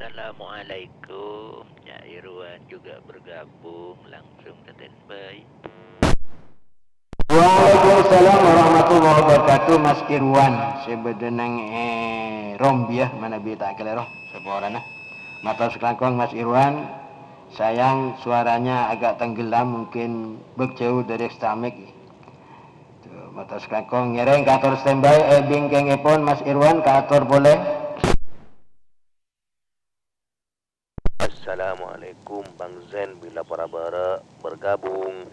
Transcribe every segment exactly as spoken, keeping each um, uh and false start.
Assalamualaikum, Cak Irwan juga bergabung, langsung standby. Waalaikumsalam warahmatullahi wabarakatuh, Mas Irwan. Sè bâdâ neng, eh, Rombiyah, manabi ta' kalèro, saporana. Mator sakalangkong, Mas Irwan. Sayang, suaranya agak tenggelam, mungkin bâk jauh dari X T M X. Tuh, mator sakalangkong, ngèrèng kaator standby, eh, bingkèngèpon, Mas Irwan, kaator polè. Assalamualaikum, Bang Zen, bila para bara bergabung.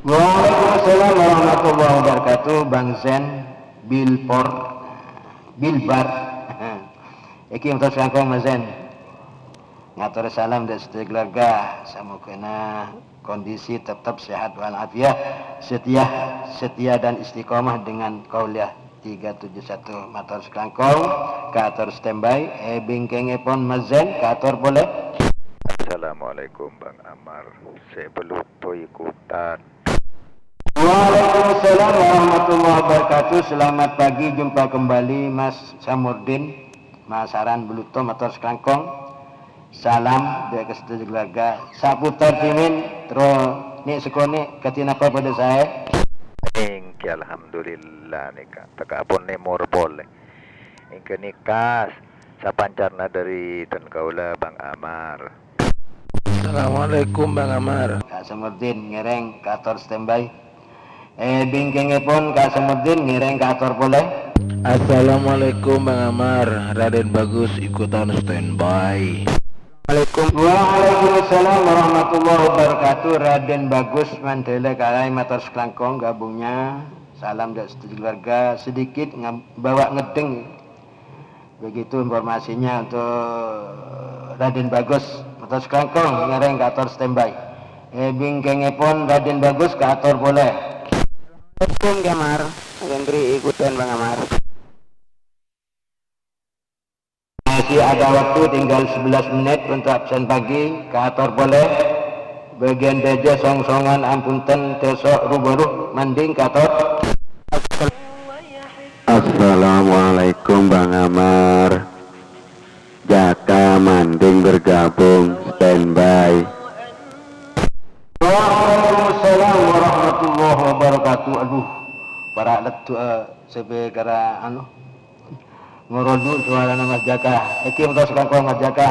Waalaikumsalam warahmatullahi wabarakatuh, Bang Zen, Bilpor, Bilbar. Iki mator sakalangkong, Mas Zen. Ngator salam dâ' sadhâjâ keluarga. Samogana kondisi tetap sehat walafiat, setia, setia dan istiqomah dengan Kauliah tiga tujuh satu. Mator sakalangkong, kaator standby, eh, bingkèngèpon Mas Zen, kaator polè. Assalamualaikum, Bang Amar. Sè bellutto ikutan. Waalaikumsalam warahmatullahi wabarakatuh. Selamat pagi, jumpa kembali, Mas Samurdin. Masaran bellutto, mator sakalangkong. Salam dâ' ka sadhâjâ keluarga. Saputar dhimèn, terro nè' sakonè', kadhi napa padâ saè? Èngghi, alhamdulillah, nèka. Tèka pon nèmor polè. Èngghi nèka, sapancarna dâri dân kaulâ, Bang Amar. Assalamualaikum, Bang Amar. Ka Samurdin, ngèrèng, kaator standby. Eh, bingkèngèpon, Ka Samurdin, ngèrèng kaator polè. Assalamualaikum, Bang Amar. Raden Bagus ikutan standby. Assalamualaikum. Waalaikumsalam warahmatullahi wabarakatuh. Raden Bagus, Mandala, Kalai, mator sakalangkong gabungnya. Salam dâ' sadhâjâ keluarga. Sedikit ngam-, bawa ngedeng. Begitu informasinya untuk Raden Bagus. Mator sakalangkong, ngèrèng kaator standby. Eh, bingkèngèpon Raden Bagus kaator polè. Assalamualaikum, Ki Amar. Akan beri ikutan, Bang Amar. Masih ada waktu tinggal sebelas menit untuk absen pagi. Kaator polè. Bagian dâjâ song-songan ampun ten tesok rubaru manding kaator. Assalamualaikum, Bang Amar. Jaka manding bergabung, standby. Waalaikumsalam warahmatullahi wabarakatuh. Aduh, para' leddu, eh, sè bhâkal, anu, ngorodu suarana Mas Jaka. Èngghi mator sakalangkong Mas Jaka.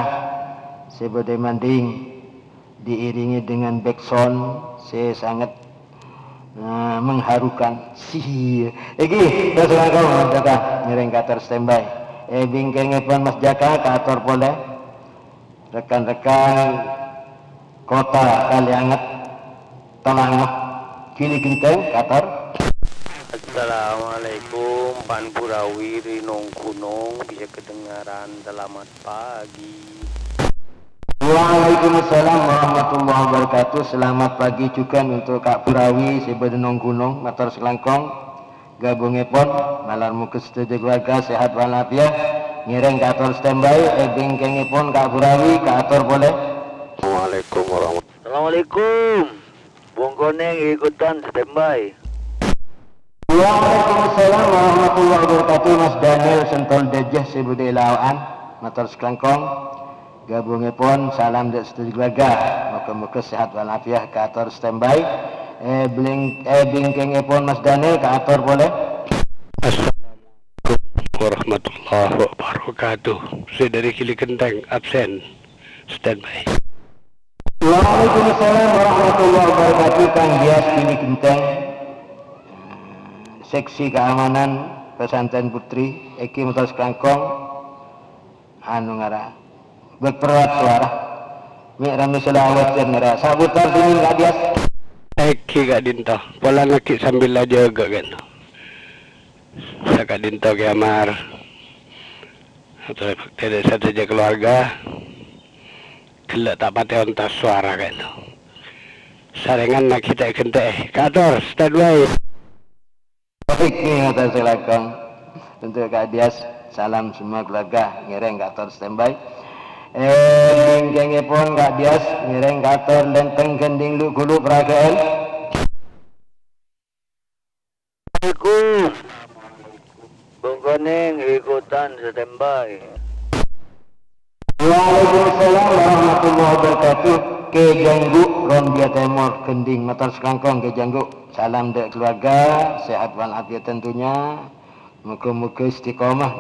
Sè bâdâ manding. Diiringi dengan backsound sè sanget, eh, mengharukan. Sih. Èngghi, terros langkong, Mas Jaka, ngèrèng kaator standby. Eh, bingkèngèpon Mas Jaka, kaator polè. Rekan-rekan Kota Kalianget, Telangah, Gili Genteng, kaator. Assalamualaikum, Pan Burawi ri Nonggunong, bisa kedengaran. Selamat pagi. Waalaikumsalam warahmatullahi wabarakatuh. Selamat pagi juga untuk Kak Burawi sè bâdâ Nonggunong, mator sakalangkong. Gabungèpon, malar moghâ sadhâjâ keluarga sehat walafiat. Ngèrèng kaator standby, eh, bingkèngèpon Kak Burawi, kaator polè. Assalamualaikum warahmatullahi. Assalamualaikum. Bong Konèng ikutan standby. Waalaikumsalam warahmatullahi wabarakatuh. Mas Daniel Sentol Dâjâ sè bâdâ è Laoan. Mator sakalangkong. Gabungèpon salam dâ' sadhâjâ keluarga. Moghâ-moghâ sehat walafiat. Kaator standby. Eh, bling-, eh, bingkèngèpon Mas Daniel kaator polè. Assalamualaikum warahmatullahi wabarakatuh. Sè dâri Gili Genteng absen. Standby. Waalaikumsalam warahmatullahi wabarakatuh. Kang Dias Gili Genteng. Seksi keamanan Pesantren Putri, èngghi mator sakalangkong, anu, ngara, bhâk perawat suara. Mè' ramè selawat, ngara, saputar sini, Kak Dias. Èngghi ka'dinto, polangaghi sambil ajâgâ, kan. Saka'dinto Ki Amar. Atorè bhâkti dâ' sadhâjâ keluarga. Ghellâ' ta' patè ontas suara ka'dinto. Sarèngan laghi ta' èghântè'è. Kaator, standby. Oke, mator sakalangkong. Untuk Kak Dias, salam semua keluarga. Ngèrèng kaator standby. Eh, bingkèngèpon Kak Dias, ngèrèng kaator Lenteng Gending Lu Gulu Pragaan. Assalamualaikum. Bong Konèng ikutan standby. Waalaikumsalam warahmatullahi wabarakatuh. Kè Janggu, Rondhiya Tèmor, Gendhing. Mator sakalangkong, Kè Janggu. Salam dâ' keluarga, sehat walafiat tentunya. Moga-moga istiqomah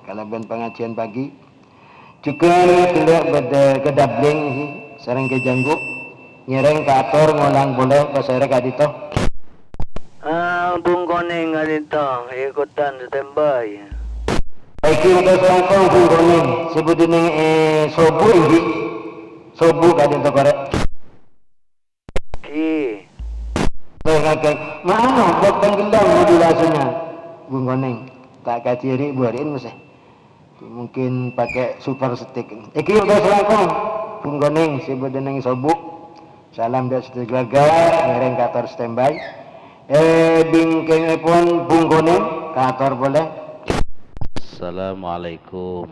kalabân pangajiân pagi. Jhughân ghellâ' bâdâ Kè Dablèng sareng Kè Janggu. Ngèrèng kaator ngolang polè pasèra ka'dinto. Ah, Bung Konèng ka'dinto, ikutan standby. Èngghi, mator sakalangkong Bung Konèng, sè bâdâ neng è Sobu èngghi. Sobu ka'dinto korè. Ki. Bâh, kakè. Mano, buat tenggelam modulasinya. Bung Konèng. Ta' kajhâri buarin mesti. Mungkin pakai super stick. Èngghi, mator sakalangkong. Bung Konèng, sè bâdâ neng Sobu. Salam dâ' sadhâjâ keluarga, ngèrèng kaator standby. È bingkèngèpon Bung Konèng, kaator polè. Assalamualaikum.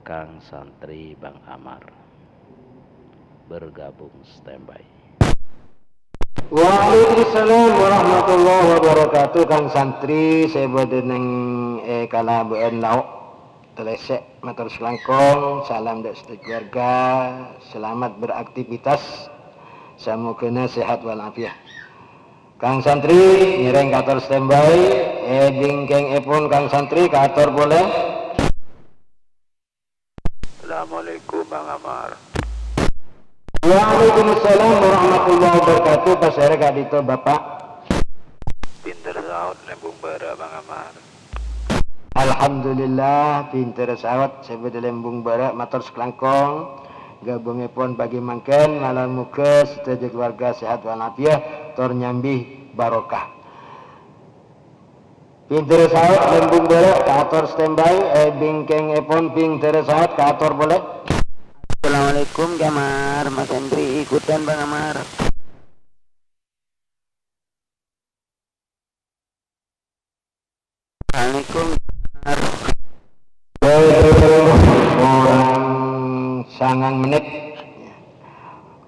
Kang Santri Bang Amar. Bergabung standby. Waalaikumsalam warahmatullahi wabarakatuh. Kang Santri, sè bâdâ neng è kalabân lao'. Telèsè', mator sakalangkong, salam dâ' sadhâjâ keluarga, selamat beraktivitas. Samogana sehat walafiat. Kang Santri, ngèrèng kaator standby, è bingkèngèpon Kang Santri, kaator polè. Assalamualaikum, Bang Amar. Waalaikumsalam warahmatullahi wabarakatuh. Pasèra ka'dinto, Bapak? Pinter saot, Lembung Bara, Bang Amar. Alhamdulillah, pinter saot, sè bâdâ Lembung Bara, mator sakalangkong. Gabungèpon pagi mangkèn, malar moga sadhâjâ keluarga sehat walafiat, tor nyambi barokah. Pinter saot, Lembung Bara, kaator standby, è bingkèngèpon pinter saot, kaator polè. Assalamualaikum, Kè Amar, Mas Hendri, ikutan, Bang Amar. Assalamualaikum. Korang sangang menit.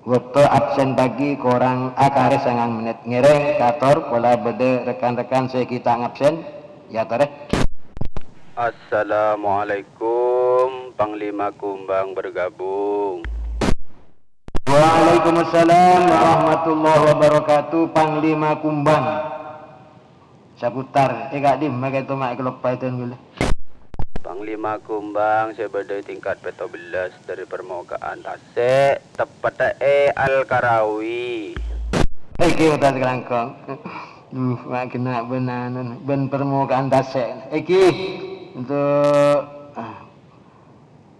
Bâkto absen pagi korang akarè sangang menit. Ngèrèng kaator polè bâdâ rekan-rekan sè ghi' ta' ngabsen. Yâ, torè. Assalamualaikum, Panglima Kumbang bergabung. Waalaikumsalam warahmatullahi wabarakatuh, Panglima Kumbang. Saputar, è, ka'dimma ka'dinto ma' kaloppaè dhân ghulâ. Panglima Kumbang sè bâdâ è tingkat pètto bellâs dâri permukaan tasè', teppa'na è Al-Karawi. Èngghi, mator sakalangkong. Duh, ma' ghenna' bân anu, bân permukaan tasè'. Èngghi, untuk, ah,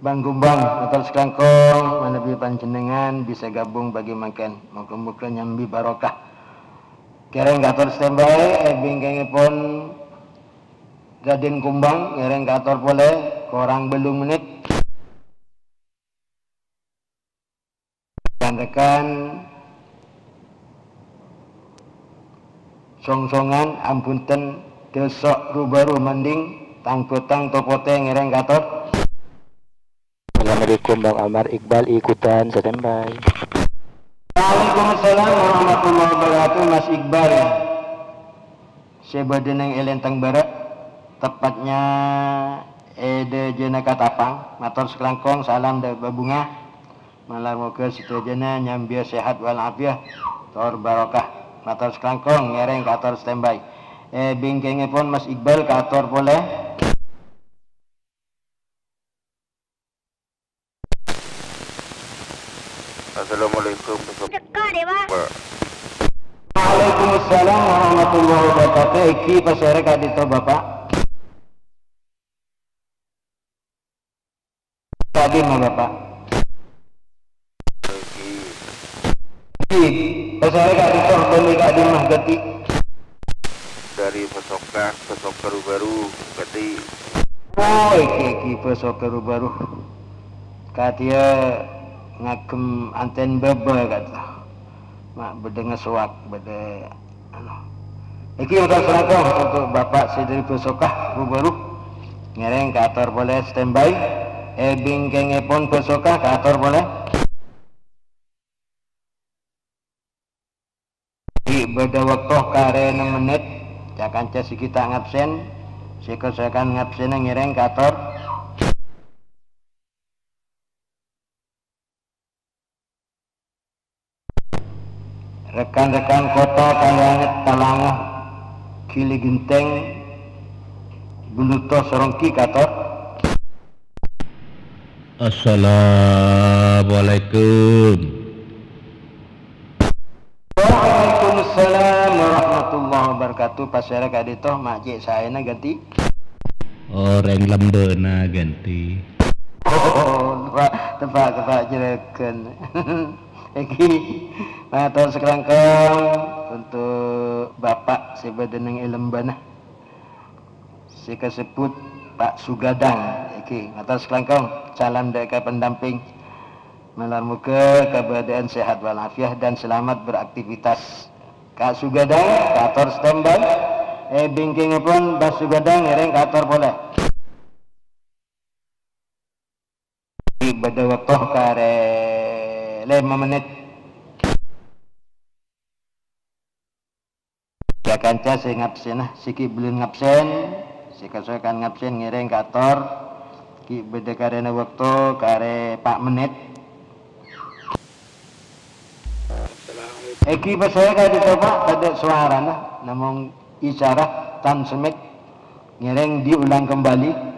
Bang Kumbang, mator sakalangkong, manabi panjhennengngan bisa gabung pagi mangkèn. Moga-moga nyambi barokah. Ngèrèng kaator standby, è bingkèngèpon Raden Kumbang, ngèrèng kaator polè, korang bâllung menit. Rekan-rekan, song-songan, ampon tèn, dâ' so' ru-bâru manding, tang-bhâtang to potè ngèrèng kaator. Assalamualaikum, Bang Amar, Iqbal ikutan standby. Waalaikumsalam warahmatullahi wabarakatuh, Mas Iqbal. Sè bâdâ neng è Lenteng Bara', teppa'na è dâjâna Katapang. Mator sakalangkong, salam dâ' Babunga. Malar moga sadhâjâna nyambi sehat walafiat, tor barokah. Mator sakalangkong, ngèrèng kaator standby. È bingkèngèpon Mas Iqbal kaator polè. Assalamualaikum. Cekka, Dewa. Waalaikumsalam warahmatullahi wabarakatuh. Èngghi, pasèra ka'dinto, Bapak? Ka'dimma, Bapak? Èngghi, pasèra ka'dinto, bâli ka'dimma, Gati? Dâri Pesoka, Pesoka Ru-Bâru, Gati. Oh, èngghi, èngghi, Pesoka Ru-Bâru. Katèya ngagem antèn bâbâ, kata. Ma' bâdâ ngasowak, bâdâ Anu. Èngghi, mator sakalangkong untuk Bapak sè dâri Pesoka, Ru-Bâru. Ngèrèng kaator polè standby. È bingkèngèpon Pesoka, kaator polè. Ghi' bâdâ bâkto karè nem menit. Ca-kanca sè ghi' ta' ngabsen, sè kasokan ngabsena ngèrèng kaator. Rekan-rekan Kota Kalianget, Talango, Gili Genteng, Buluto, Sorongki, kator. Assalamualaikum. Waalaikumsalam warahmatullahi wabarakatuh. Pasèra ka'dinto, ma' cè' saèna ghânti? Orèng lambâna ghânti. Oh, teppa', teppa', teppa' jhurâghân. Èngghi, mator sakalangkong untuk Bapak sè bâdâ neng è lambâna, sè kasebbhut Pa' Sugadang. Èngghi, mator sakalangkong, salam dâ' ka pendamping. Malar moghâ kabâdâ'ân sehat walafiat dan selamat beraktivitas. Ka' Sugadang, kator standby. È bingkèngngèpon, Pa' Sugadang ngèrèng kator polè. Bâdâ bâkto karè lèma mennèt. Ka-kanca sè ngabsèna, sè ghi' bellin ngabsèn, sè kasokan ngabsèn ngèrèng kator, ghi' bâdâ karèna bâkto karè pa' mennèt. Èngghi pasèra ka'dinto, Pa', tadâ' sowarana, namong isyarat, transmit, ngèrèng diulang kembali.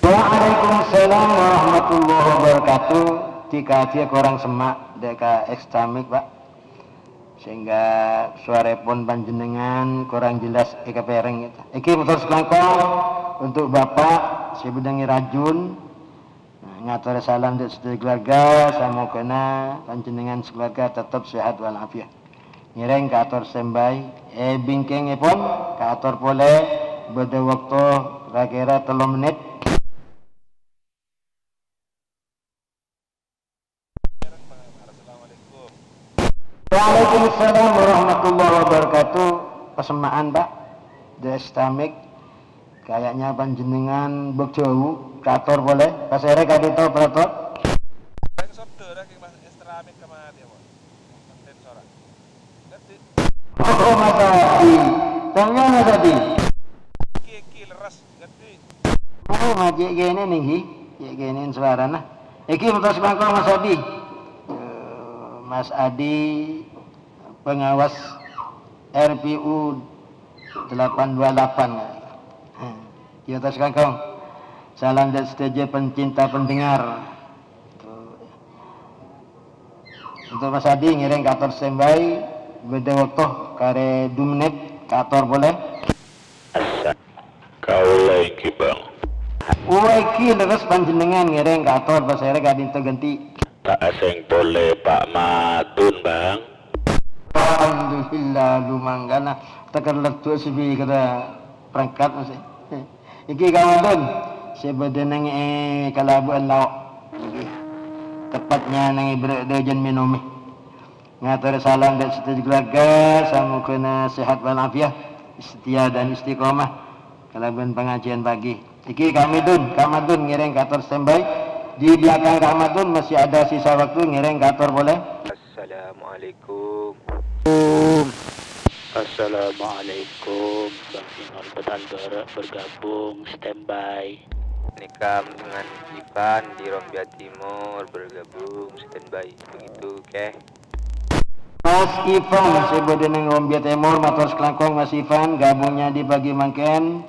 Waalaikumsalam warahmatullahi wabarakatuh. Dhi-kadhiyâ korang semma' dâ' ka ekstra mic, Pa'. Sehingga sowarèpon panjhennengngan korang jelas èkapèrèng. Èngghi mator sakalangkong untuk Bapak sè bâdâ è Rajun. Nah, ngatorè salam dâ' sadhâjâ keluarga, samogâna panjhennengngan sakeluarga tetep sehat walafiat. Ngèrèng kator standby, è bingkèngngèpon kator polè bâdâ bâkto kira-kira tello mennèt. Waalaikumsalam warahmatullahi wabarakatuh. Pasemma'an, Pa'. Dâ' ekstra mic. Kayaknya panjhennengngan bâk jhâu, kator polè. Pasèra ka'dinto, Prato? Oh, Mas Adi. Tanya Mas Adi. Oh, ma' cè' kènè' nèng, ghi. Cè' kènè' sowarana. Èngghi mator sakalangkong Mas Adi. Eh, Mas Adi, pengawas R P U delapan dua delapan. Yâ, mator sakalangkong. Salam dâ' sadhâjâ pencinta pendengar. Untuk Mas Adi ngèrèng kator standby, bâdâ bâkto karè du mennèt kator polè. Assa-, kaulâ èngghi, Bang. Oh, èngghi lerres panjhennengngan ngèrèng kator pasèra ka'dinto ghânti. Ta' asèng polè, Pa' Madun, Bang. Alhamdulillah, lu mangkana tèkèr leddhu' sè bi' kèra prangkat, Mas. Èngghi Ka' Madun, sè bâdâ nèng è Kalabuan Lao'. Èngghi. Tepatnya nèng è Bârâ' Dâjân Mènomè. Ngatorè salam dâ' sadhâjâ keluarga, samogâna sehat walafiat, setia dan istiqomah kalabân pangajiyân pagi. Èngghi Ka' Madun, Ka' Madun ngèrèng kator standby. Di belakang Ka' Madun masih ada sisa waktu, ngèrèng kator polè. Assalamualaikum. Assalamualaikum. Bang Sinol Petal Bârâ' bergabung, standby. Nèka dengan Ivan di Rombia Timur bergabung, standby. Begitu, oke. Mas Ivan, sè bâdâ nèng Rombia Timur, mator sakalangkong Mas Ivan, gabungnya di pagi mangkèn.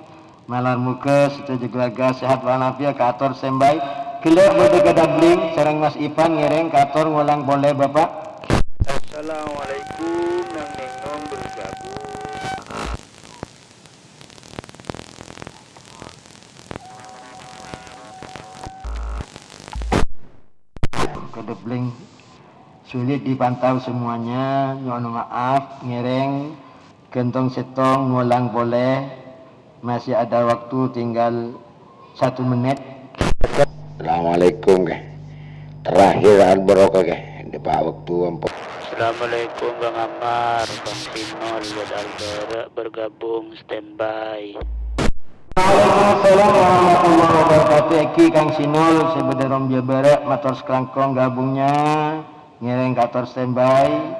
Malar mogâ sadhâjâ keluarga sehat walafiat, kator standby. Ghellâ' bâdâ kadâ' bling sareng Mas Ivan ngèrèng kator ngolang polè, Bapak. Assalamualaikum, nang nèng nong bergabung. Kadâ' bling sulit dipantau semuanya, nyo'on maaf, ngèrèng ghântong sèttong ngolang polè, masih ada waktu tinggal satu menit. Assalamualaikum, Kè. Terakhir, Al Barokah, Kè. Dâpa' waktu ampon. Assalamualaikum, Bang Ammar, Bang Sinol, buat Al Bârâ' bergabung, standby. Waalaikumsalam warahmatullahi wabarakatuh. Èngghi Kang Sinol, sè bâdâ Rombia Bârâ', mator sakalangkong gabungnya, ngèrèng kator standby.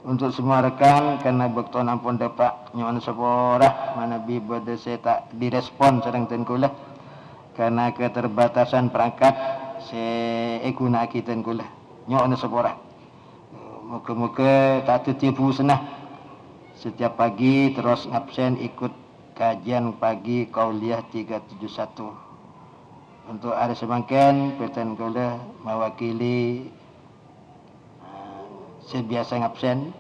Untuk semua rekan, karena bâktona ampon dâpa', nyo'ona sapora manabi bâdâ sè ta' direspon sareng dân kaulâ karena keterbatasan perangkat sè èghuna'aghi dân kaulâ. Nyo'ona sapora. Moghâ-moghâ ta' dhâddhiyâ busenna. Setiap pagi terros ngabsen ikut kajian pagi Qauliyah tiga tujuh satu. Untuk arè samangkèn, bhâdhân kaulâ mawakili, eh, sè biyasa ngabsen.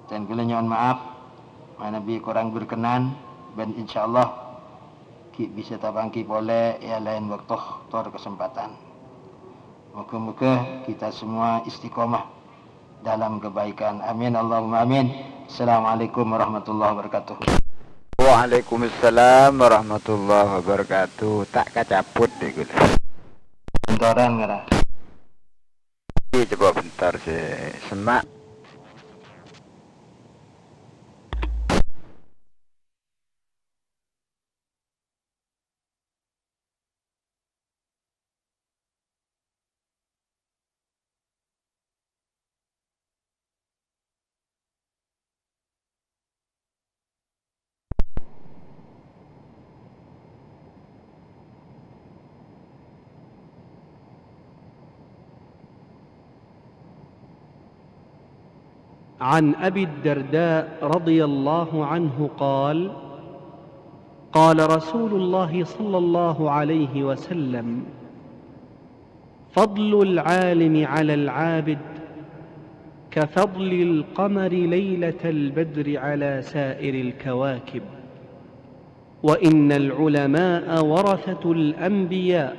Dan kaulâ nyo'on maaf manabi korang berkenan, bân insyaallah ghi' bisa tapangghi polè è laèn bâkto tor kesempatan. Moghâ-moghâ kita semua istiqomah dalam kebaikan. Amin, Allahumma amin. Assalamualaikum warahmatullahi wabarakatuh. Waalaikumsalam warahmatullahi wabarakatuh. Ta' kacabut, dhi' kaulâ. Bentoran, ngara. Iyâ, coba bentar, sè semma'. عن أبي الدرداء رضي الله عنه قال: قال رسول الله صلى الله عليه وسلم: فضل العالم على العابد كفضل القمر ليلة البدر على سائر الكواكب، وإن العلماء ورثة الأنبياء،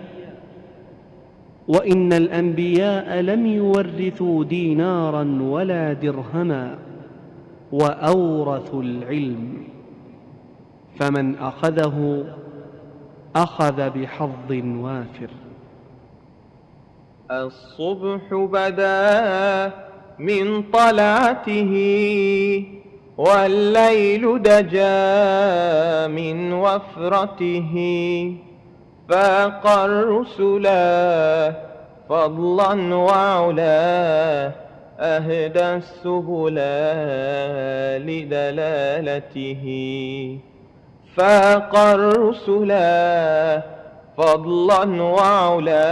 وإن الأنبياء لم يورثوا دينارا ولا درهما، وأورثوا العلم، فمن أخذه أخذ بحظ وافر. الصبح بدا من طلعته، والليل دجا من وفرته، فاق الرسلا فضلا وعلا، أهدى السبلا لدلالته. فاق الرسلا فضلا وعلا،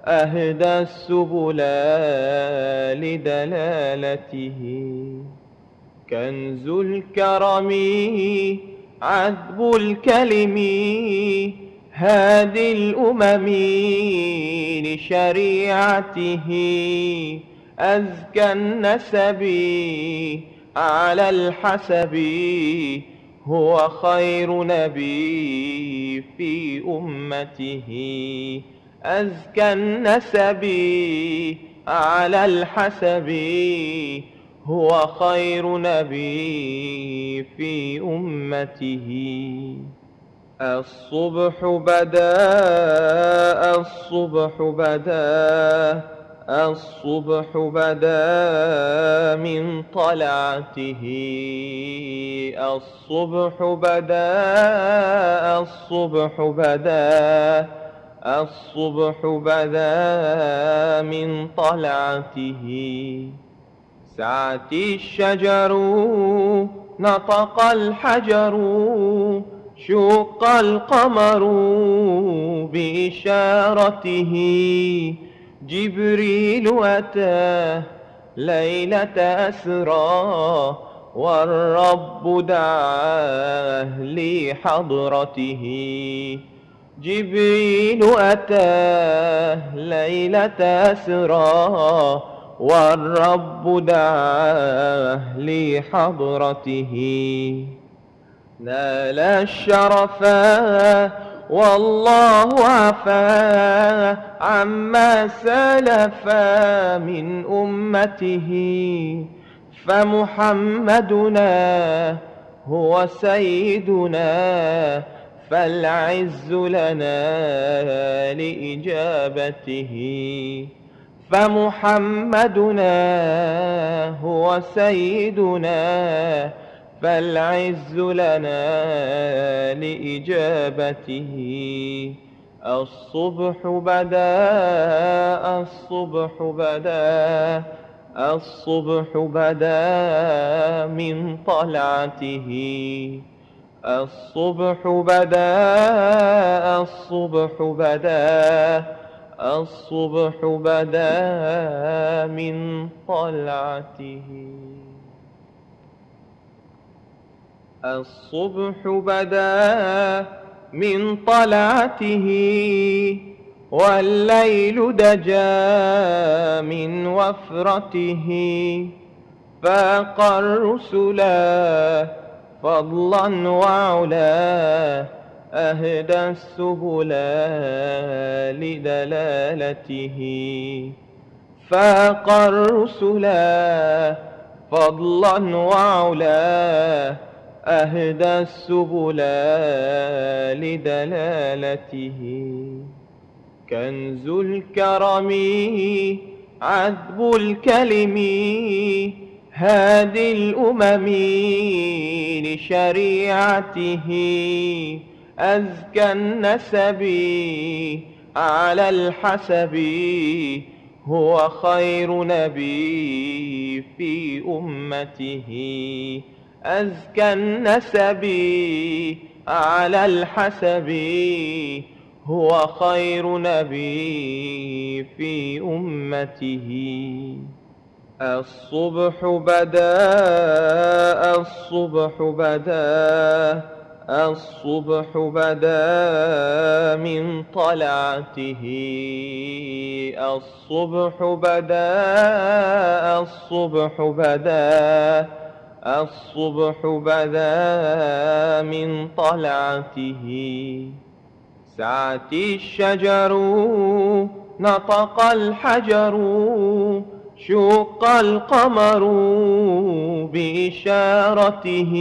أهدى السبلا لدلالته. كنز الكرم عذب الكلم، هادي الأمم لشريعته. أزكى النسب على الحسب، هو خير نبي في أمته. أزكى النسب على الحسب، هو خير نبي في أمته. الصبح بدا، الصبح بدا، الصبح بدا من طلعته. الصبح بدا، الصبح بدا، الصبح بدا من طلعته. سعت الشجر، نطق الحجر، شق القمر بإشارته. جبريل أتى ليلة أسرى، والرب دعاه لحضرته. جبريل أتى ليلة أسرى، والرب دعاه لحضرته. نال الشرف والله عفا عما سلف من أمته. فمحمدنا هو سيدنا، فالعز لنا لإجابته. فمحمدنا هو سيدنا، فالعز لنا لإجابته. الصبح بدا، الصبح بدا، الصبح بدا من طلعته. الصبح بدا، الصبح بدا، الصبح بدا من طلعته. الصبح بدا من طلعته، والليل دجا من وفرته، فاق الرسلا فضلا وعلا، أهدى السبل لدلالته. فاق الرسلا فضلا وعلا، أهدى السبل لدلالته. كنز الكرم عذب الكلم، هادي الأمم لشريعته. أزكى النسب على الحسب، هو خير نبي في أمته. أزكى النسب على الحسب، هو خير نبي في أمته. الصبح بدا، الصبح بدا، الصبح بدا من طلعته. الصبح بدا، الصبح بدا، الصبح بدا من طلعته. سعت الشجر، نطق الحجر، شق القمر بإشارته.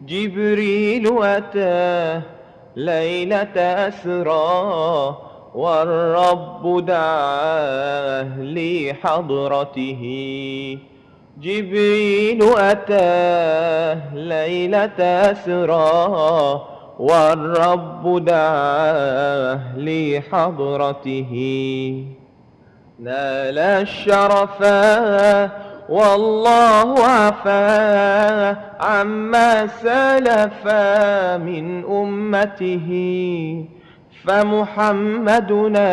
جبريل أتى ليلة أسرى، والرب دعاه لحضرته. جبريل أتى ليلة أسرى، والرب دعاه لحضرته. نال الشرفا والله عفا عما سلف من أمته. فمحمدنا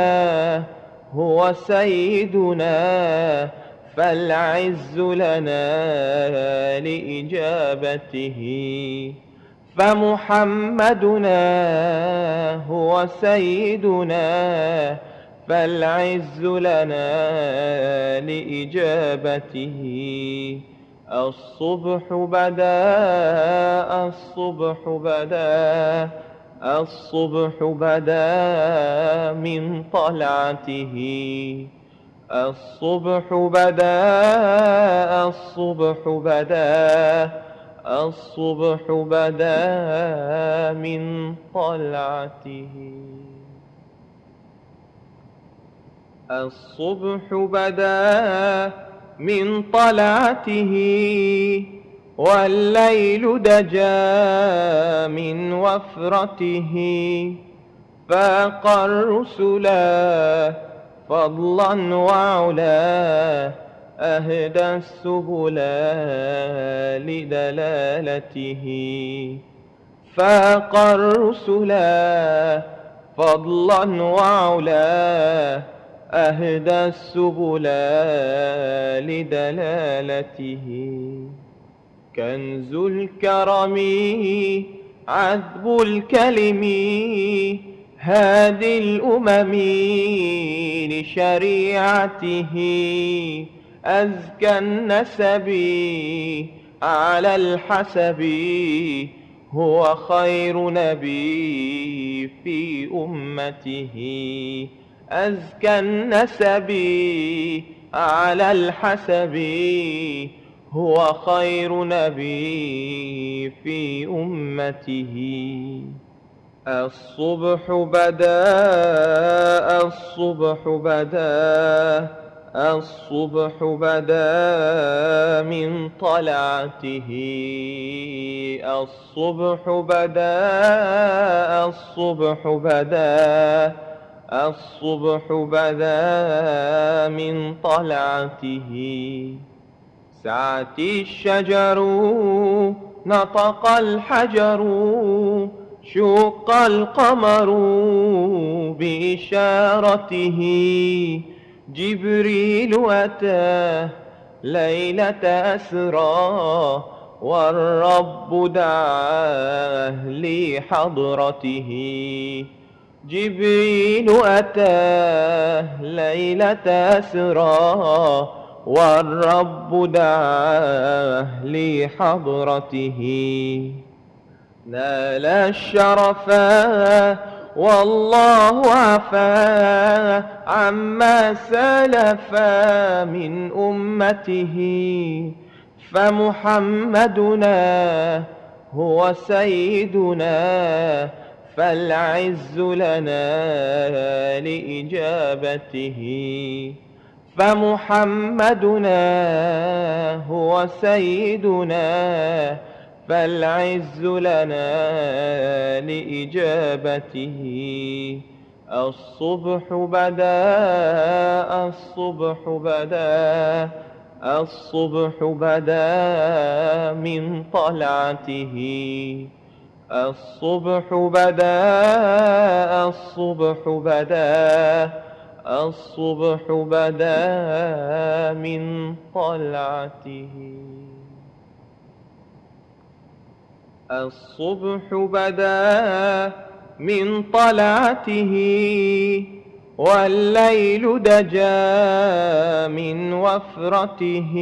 هو سيدنا، فالعز لنا لإجابته. فمحمدنا هو سيدنا، فالعز لنا لإجابته. الصبح بدا، الصبح بدا، الصبح بدا من طلعته. الصبح بدا، الصبح بدا، الصبح بدا من طلعته. الصبح بدا من طلعته، والليل دجا من وفرته. فاق الرسلا فضلا وعلا، أهدى السبل لدلالته. فاق الرسلا فضلا وعلا، أهدى السبل لدلالته. كنز الكرم عذب الكلم، هادي الأمم لشريعته. أزكى النسب على الحسب، هو خير نبي في أمته. أزكى النسب على الحسب، هو خير نبي في أمته. الصبح بدا، الصبح بدا، الصبح بدا من طلعته. الصبح بدا، الصبح بدا، الصبح بدا من طلعته. سعت الشجر، نطق الحجر، شق القمر بإشارته. جبريل أتى ليلة أسرى، والرب دعاه لحضرته. جبريل أتى ليلة أسرى، والرب دعاه لحضرته. نال الشرف والله عفا عما سلف من أمته. فمحمدنا هو سيدنا، فالعز لنا لإجابته. فمحمدنا هو سيدنا، فالعز لنا لإجابته. الصبح بدا، الصبح بدا، الصبح بدا من طلعته. الصبح بدا، الصبح بدا، الصبح بدا من طلعته. الصبح بدا من طلعته، والليل دجا من وفرته.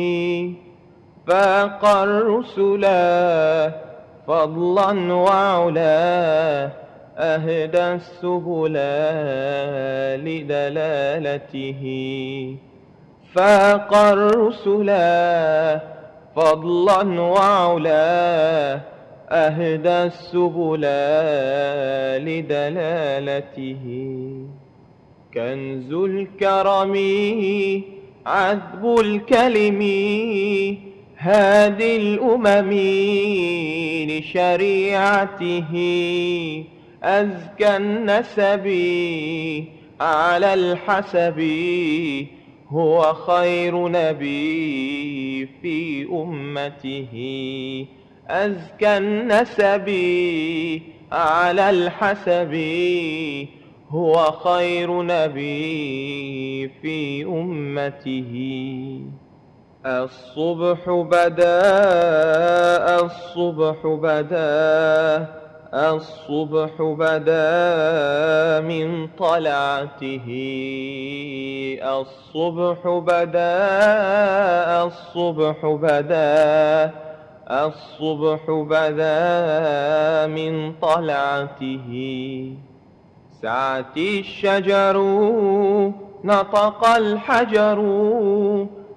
فاق الرسلا فضلا وعلا، أهدى السبل لدلالته. فاق الرسلا فضلا وعلا، أهدى السبل لدلالته. كنز الكرم عذب الكلم، هادي الأمم لشريعته. أزكى النسب على الحسب، هو خير نبي في أمته. أزكى النسب على الحسب، هو خير نبي في أمته. الصبح بدا، الصبح بدا، الصبح بدا من طلعته. الصبح بدا، الصبح بدا، الصبح بدا من طلعته. سعت الشجر، نطق الحجر،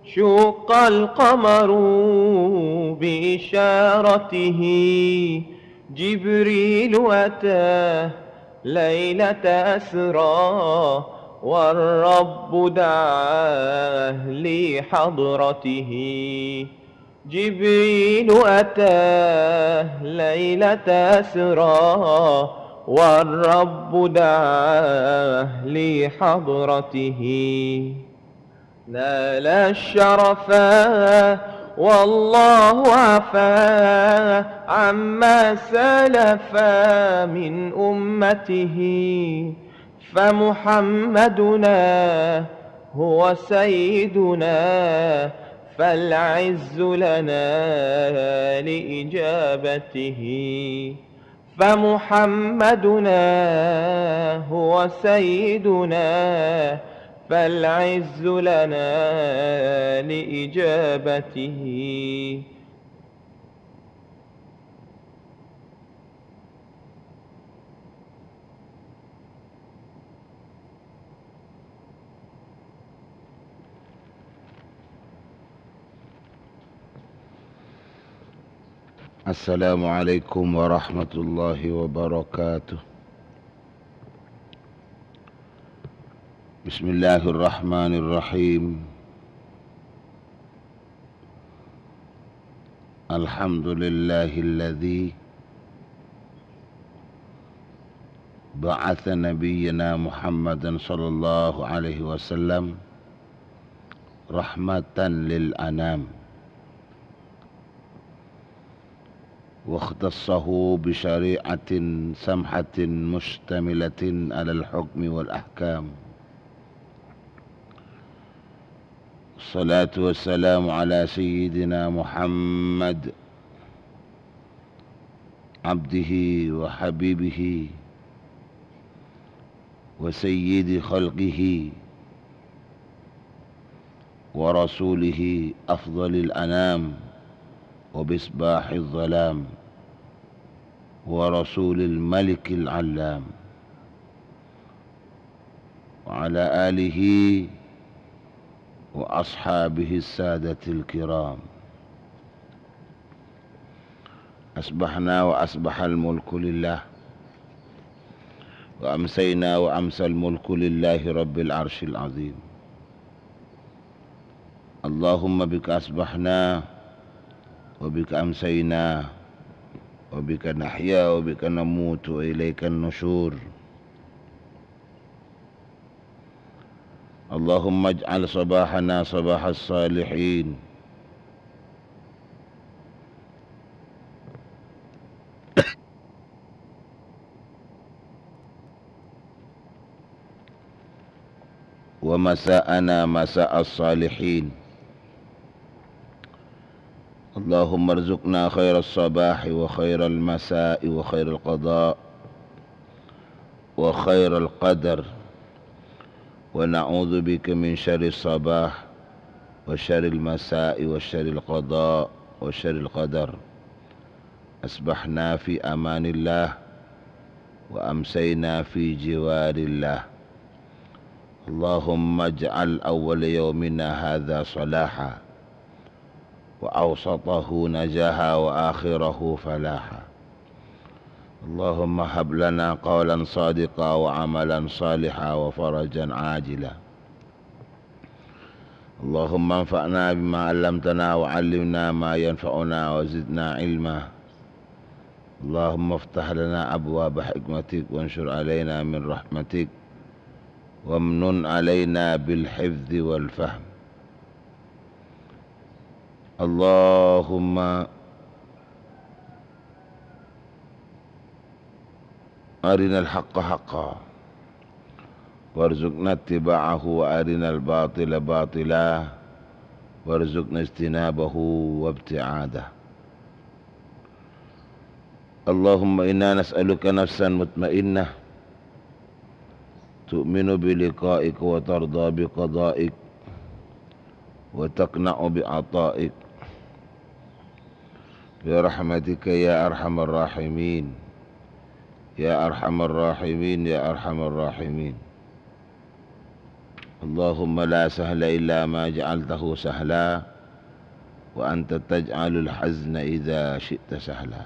شق القمر بإشارته. جبريل أتى ليلة أسرى، والرب دعاه لحضرته. جبريل أتى ليلة أسرى، والرب دعاه لحضرته. نال الشرف والله عفا عما سلف من أمته. فمحمدنا هو سيدنا، فالعز لنا لإجابته. فمحمدنا هو سيدنا، فالعز لنا لإجابته. السلام عليكم ورحمة الله وبركاته. بسم الله الرحمن الرحيم. الحمد لله الذي بعث نبينا محمدا صلى الله عليه وسلم رحمة للأنام، واختصه بشريعة سمحة مشتملة على الحكم والأحكام. الصلاة والسلام على سيدنا محمد عبده وحبيبه وسيد خلقه ورسوله أفضل الأنام ومصباح الظلام ورسول الملك العلام وعلى آله وأصحابه السادة الكرام. أصبحنا وأصبح الملك لله، وأمسينا وأمسى الملك لله رب العرش العظيم. اللهم بك أصبحنا وبك أمسينا وبك نحيا وبك نموت وإليك النشور. اللهم اجعل صباحنا صباح الصالحين، ومساءنا مساء الصالحين. اللهم ارزقنا خير الصباح وخير المساء وخير القضاء وخير القدر، ونعوذ بك من شر الصباح وشر المساء وشر القضاء وشر القدر. أصبحنا في أمان الله، وأمسينا في جوار الله. اللهم اجعل أول يومنا هذا صلاحا، وأوسطه نجاحا، وآخره فلاحا. اللهم هب لنا قولا صادقا وعملا صالحا وفرجا عاجلا. اللهم انفعنا بما علمتنا وعلمنا ما ينفعنا وزدنا علما. اللهم افتح لنا أبواب حكمتك وانشر علينا من رحمتك وامنن علينا بالحفظ والفهم. اللهم أرنا الحق حقا وارزقنا اتباعه، وأرنا الباطل باطلا وارزقنا اجتنابه وابتعاده. اللهم إنا نسألك نفسا مطمئنة تؤمن بلقائك وترضى بقضائك وتقنع بعطائك برحمتك يا أرحم الراحمين، يا أرحم الراحمين، يا أرحم الراحمين. اللهم لا سهل إلا ما جعلته سهلا، وأنت تجعل الحزن إذا شئت سهلا.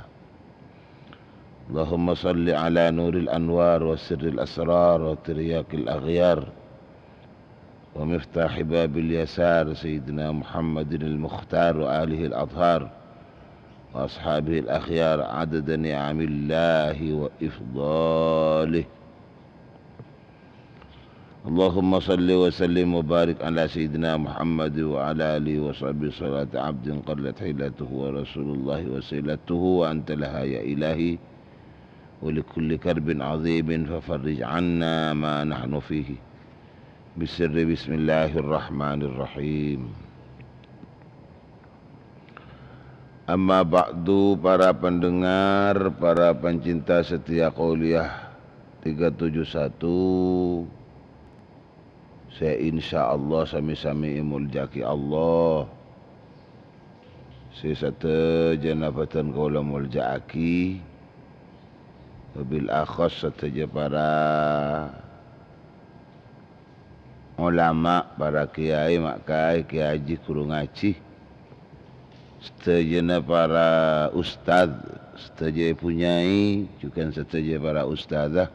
اللهم صل على نور الأنوار وسر الأسرار وترياق الأغيار ومفتاح باب اليسار سيدنا محمد المختار وآله الأطهار وأصحابه الأخيار عدد نعم الله وإفضاله. اللهم صل وسلم وبارك على سيدنا محمد وعلى آله وصحبه صلاة عبد قلت حيلته ورسول الله وسيلته وأنت لها يا إلهي، ولكل كرب عظيم ففرج عنا ما نحن فيه بسر بسم الله الرحمن الرحيم. Amma ba'du, para pendengar, para pencinta setia Qauliyah tiga tujuh satu, sè insyaallah sami-sami èmoljâ'aghi Allah. Sè sadhâjâna bhâdhân kaulâ moljâ'aghi, wabil akhas sadhâjâ para ulama, para kiai, ma' kaè, kiai haji, ghuru ngajhi. Sadhâjâna para ustad, sadhâjâ èbhu nyai, jhughân sadhâjâ para ustadzah.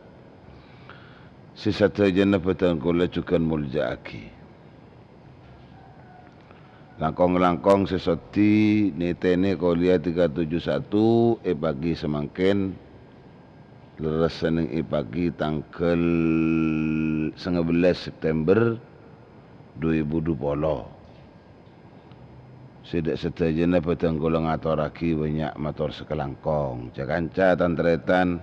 Sè sadhâjâna bhâdhân kaulâ jhughân moljâ'aghi. Langkong-langkong sè soddhi nètènè Qauliyah tiga tujuh satu è pagi samangkèn. Lerres senneng è pagi tangghâl sangabellâs September dua èbu dua puluh. Sè dâ' sadhâjâna bhâdhân kaulâ ngatorraghi bânnya' mator sakalangkong. Ca-kanca tan-tarètan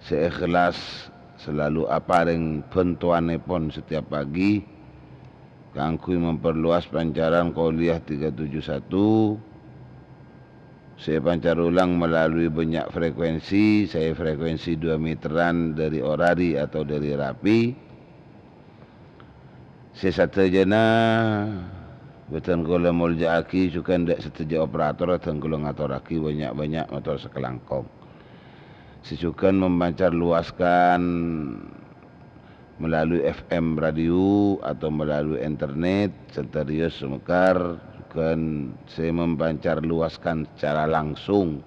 sè ikhlas salalu aparèng bhântowanèpon setiap pagi kaangghuy memperluas pancaran Qauliyah tiga tujuh satu, sè èpancar ulang melalui bânnya' frekuensi, sè frekuensi dua meteran dâri orari atau dâri rapi. Sè sadhâjâna bhâdhân kaulâ molja'aghi, jhughân dâ' sadhâjâ operator bhâdhân kaulâ ngatorraghi bânnya'-bânnya' mator sakalangkong. Sè jhughân memancar luaskan melalui F M radio atau melalui internet, Sentarius Sumekar, jhughân sè memancar luaskan secara langsung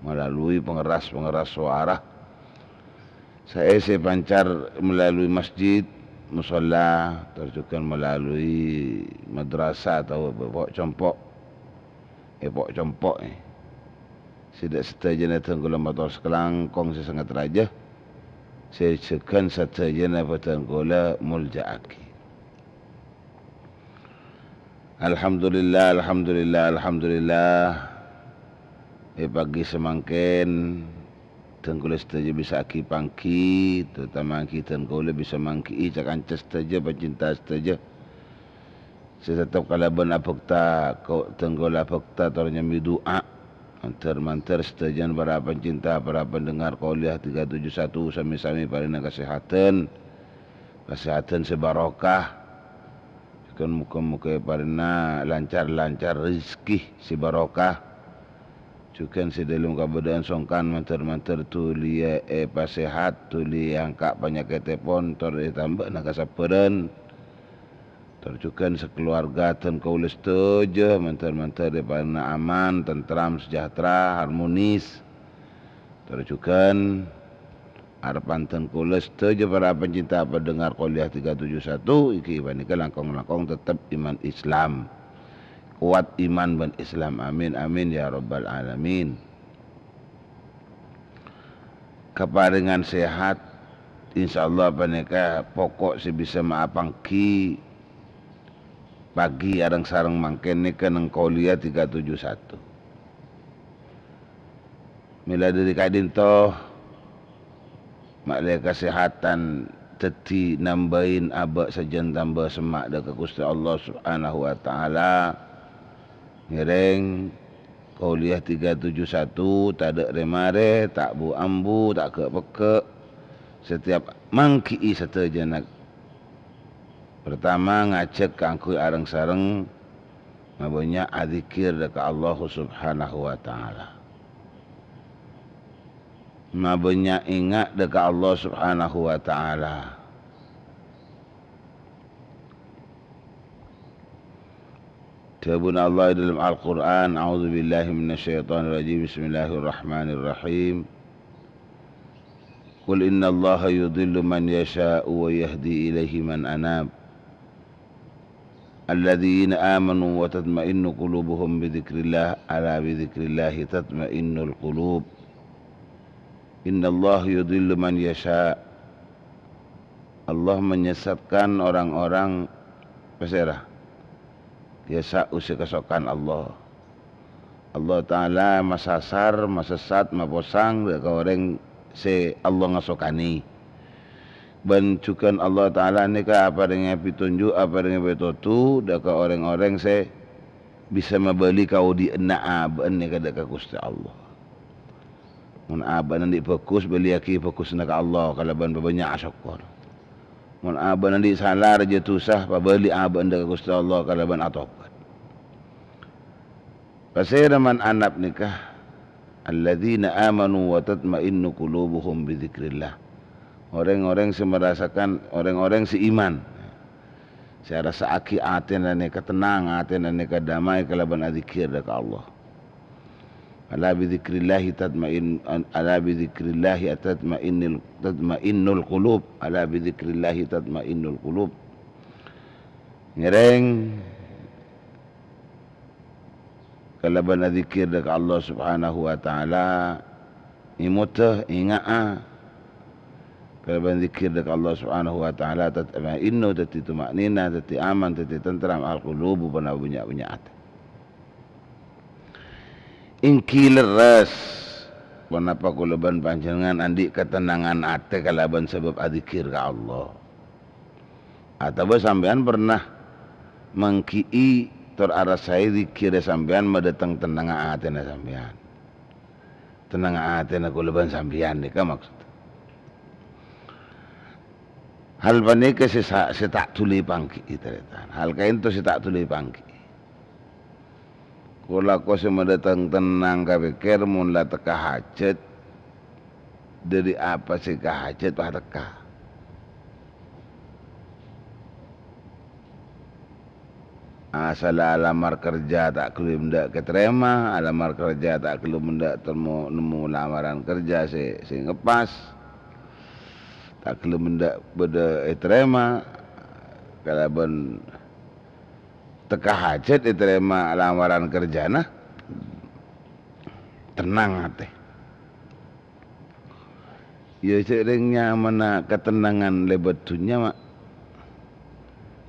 melalui pengeras-pengeras suara. Saè sè pancar melalui masjid, musholla, tor jhughân melalui madrasah atau po'-compo'. È po'-compo', è. Sè dâ' sadhâjâna bhâdhân kaulâ mator sakalangkong sè sanget rajâ, sè jhughân sadhâjâna bhâdhân kaulâ molja'aghi. Alhamdulillah, alhamdulillah, alhamdulillah. È pagi samangkèn, bhâdhân kaulâ sadhâjâ bisa aghi-pangghi, terutama aghi bhâdhân kaulâ bisa mangghi'i ca-kanca sadhâjâ, pecinta sadhâjâ. Sè tettep kalabân abhâkta, ko-, bhâdhân kaulâ abhâkta tor nyambi du'a. Mandhâr-mandhâr sadhâjâna para pecinta, para pendengar Qauliyah tiga tujuh satu sami-sami parèna kasèhadhân. Kasèhadhân sè barokah. Jhughân moghâ-moghâ èparèna lancar-lancar rejhekkè sè barokah. Jhughân sè dâlem kabâdâ'ân songkan mandhâr-mandhâr dhuli èpasèhat, dhuli èangka' panyakèttèpon, tor ètambâ'âna kasabbhârân. Tor jhughân sakalowarga bhâdhân kaulâ sadhâjâ mandhâr-mandhâr èparèna aman, tentram, sejahtera, harmonis. Tor jhughân arebbhân bhâdhân kaulâ sadhâjâ para pencinta pendengar Qauliyah tiga tujuh satu, ènggi panèka langkong-langkong tettep iman Islam. Kowat iman bân Islam. Amin, amin, ya rabbal alamin. Kaparèngan sehat, insyaallah panèka poko' sè bisa mapangghi pagi areng-sareng mangkèn nèka neng Qauliyah tiga tujuh satu. Mèla dâri ka'dinto, ma'lè kasèhatan dhâddhi nambâi abâ' sajân tamba semma' dâ' ka Ghustè Allah Subhanahu wa Ta'ala. Ngèrèng Qauliyah tiga tujuh satu, tadâ' rè-marè, ta' bu-ambu, ta' ghâ'-pegghâ'. Satèyap mangghi'i sadhâjâna. Partama, ngajhâk kaangghuy areng-sareng mabânnya' adzikkèr dâ' ka Allah Subhanahu wa Ta'ala. Mabânnya' enga' dâ' ka Allah Subhanahu wa Ta'ala. Dhâbuna Allah è dâlem Al-Qur'an, "A'udzubillahi minasyaitonirrajim. Bismillahirrahmanirrahim. Qul innallaha yudhillu man yasha'u wa yahdi ilaihi man anab. Alladzina amanu wa tatma'innu qulubuhum bidzikrillah, ala bidzikrillahi tatma'innul qulub. Innallaha yudhillu man yasha'." Allah menyesatkan orang-orang pasèra? Yasha'u sè kasokan Allah. Allah Ta'ala masasar, masessat, maposang dâ' ka orèng sè Allah ngasokanè. Bân jhughân Allah Ta'ala nèka aparèngè pètonjhu', aparèngè pètodhu dâ' ka orèng-orèng sè bisa mabâli kaodi'ânna abâ'na nèka dâ' ka Ghustè Allah. Mon abâ'na andi' bhâghus, bâliyaghi bhâghusna ka Allah kalabân pabânnya' asokkor. Mon abâ'na andi' sala, rajâ dhusa, pabâli abâ'na dâ' ka Ghustè Allah kalabân atobhât. Pasèra man anab nèka? "Alladzina amanu wa tatma'innu qulubuhum bidzikrillah." Orèng-orèng sè marasakan, orèng-orèng sè iman, sè arassa'aghi atèna nèka tennang, atèna nèka damai kalabân adzikkèr dâ' ka Allah. "Ala bidzikrillahi tatma'in-, ala bidzikrillahi tatma'innil, tatma'innul qulub. Ala bidzikrillahi tatma'innul qulub." Ngèrèng kalabân adzikkèr dâ' ka Allah Subhanahu wa Ta'ala, Èmodhâ, ènga'a kalabân dzikir dâ' ka Allah Subhanahu wa Ta'ala, tatma'innu, dhâddhi tuma'ninah, dhâddhi aman, dhâddhi tentrem, al-qulubu, ponapa bânnya'-bânnya' atè. Èngghi lerres, ponapa kaulâ bân panjhennengngan andi' katennangan atè kalabân sabâb adzikir ka Allah. Atabâ sampèyan pernah mangghi'i tor arassaè dzikirra sampèyan madâteng tennangnga atèna sampèyan. Tennangnga atèna kaulâ bân sampèyan nèka maksod. Hal panèka sè sa-, sè ta' dhuli èpangghi'i, tarètan. Hal kaènto sè ta' dhuli èpangghi'i. Ko-lako sè madâteng tennang ka pèkkèr mon la tekka hajhât, dhâri apa sè èkahajhât pas tekka. Asalla alamar kerja ta' ghellem endâ' katarèma, alamar kerja ta' ghellem endâ' temmo-, nemmo lamaran kerja sè, sè ngeppas, ta' ghellem endâ' bâdâ ètarèma, kalabân tekka hajhât ètarèma lamaran kerjana, tennang atè. Iyâ, jhâ' rèng nyamana katennangan lèbât dhunnya, ma'.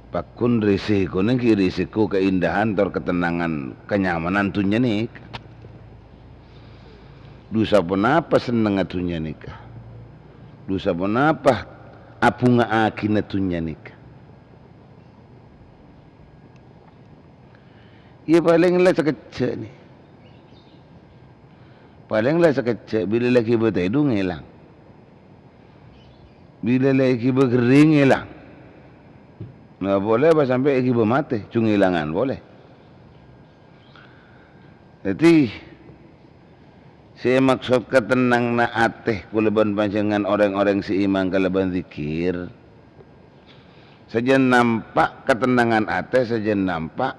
Pagghun rèsèkona ghi' rèsèko kaèndahan tor katennangan kanyamanan dhunnya nèka. Dhusa ponapa sennengnga dhunnya nèka? Dhusa ponapa abhunga'aghina dhunnya nèka? Iyâ, palèng la sakejjhâ' nè. Palèng la sakejjhâ', bilâ la èghibâ tèdung èlang. Bilâ la èghibâ ghering èlang. Nah, polè pas sampè' èghibâ matè, jhung èlangan polè. Dhâddhi, sè èmaksod katennanganna atè kaulâ bân panjhennengngan orèng-orèng sè iman kalabân dzikir, sajân nampa' katennangan atè, sajân nampa'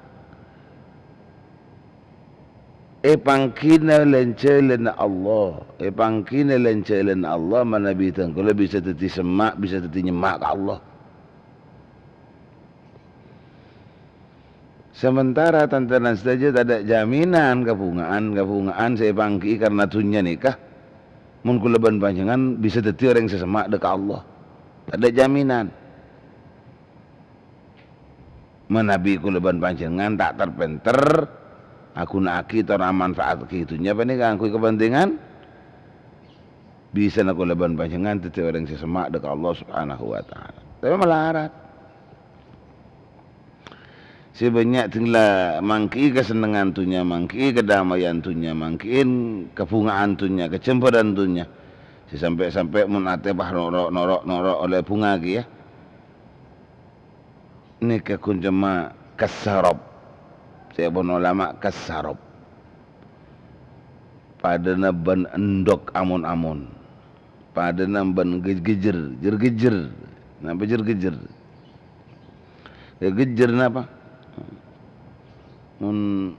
èpangghi'na lan-jhâlânna Allah, èpangghi'na lan-jhâlânna Allah manabi dhâng kaulâ bisa dhâddhi semma', bisa dhâddhi nyemma' ka Allah. Sementara tan-tarètan sadhâjâ tadâ' jaminan kabhunga'an-kabhunga'an sè èpangghi'i karna dhunnya nèka. Mon kaulâ bân panjhennengngan bisa dhâddhi orèng sè semma' dâ' ka Allah. Tadâ' jaminan. Manabi kaulâ bân panjhennengngan ta' ter-pènter, aghuna'aghi tor amanfa'adaghi dhunnya panèka kaangghuy kabhântengan, bisana kaulâ bân panjhennengngan dhâddhi orèng sè semma' dâ' ka Allah Subhanahu wa Ta'ala. Tapè malarat. Sè bânnya' dhing la mangghi'i kasennengngan dhunnya, mangghi'i kadamèyan dhunnya, mangghi'i kabhunga'an dhunnya, kajembhârân dhunnya. Sè sampè'-sampè' mon atè pas noro'-noro'-noro' ollè bhunga kèya. Nèka ghun coma kassarob. Sè èpon olama kassarob. Padâna bân endhuk amon-amon. Padâna bân gej-, gejjhâr, jhâr-gejjhâr. Napa jhâr-gejjhâr? Jhâr-gejjhâr napa? Mon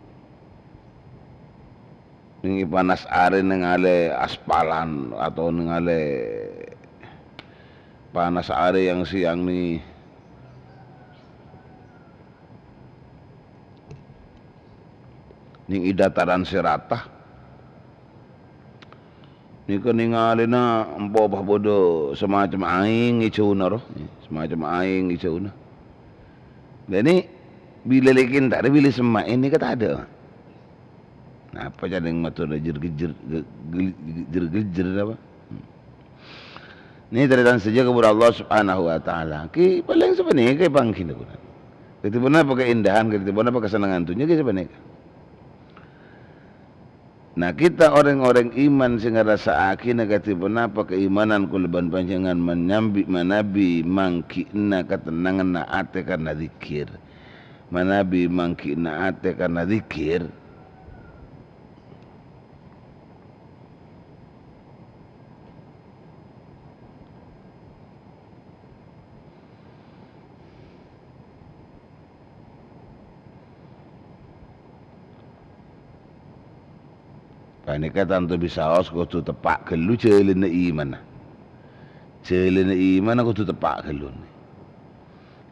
nèng è panas arè nèngalè aspalan atau nèngalè panas arè yang siang nè, nèng è dataran sè rata. Nèka nèngalèna empo' pas bâdâ samacem aèng è jhâuna ro, samacem aèng è jhâuna. Dhâddhi, bilâ lèkèn tadâ' bilâ semma'è nèka tadâ'. Napa carèng matorra jhâr-gejjhâr, ge-, ge-, jhâr-gejjhâr napa? Nè tarètan sadhâjâ ka bhuru Allah Subhanahu wa Ta'ala. Kè palèng sapanèka èpangghi'na kaulâ. Kadhi ponapa kaèndahan, kadhi ponapa kasennengngan dhunnya kè sapanèka. Nah, kita orèng-orèng iman sè ngarassa'aghina kadhi ponapa kaimanan kaulâ bân panjhennengngan manyambi-, manabi mangghi'na katennanganna atè karna dzikir. Manabi mangghi'na atè karna dzikir. Panèka tanto bisaos kodhu teppa' ghâllu jhâlânna imanna. Jhâlânna imanna kodhu teppa' ghâllu.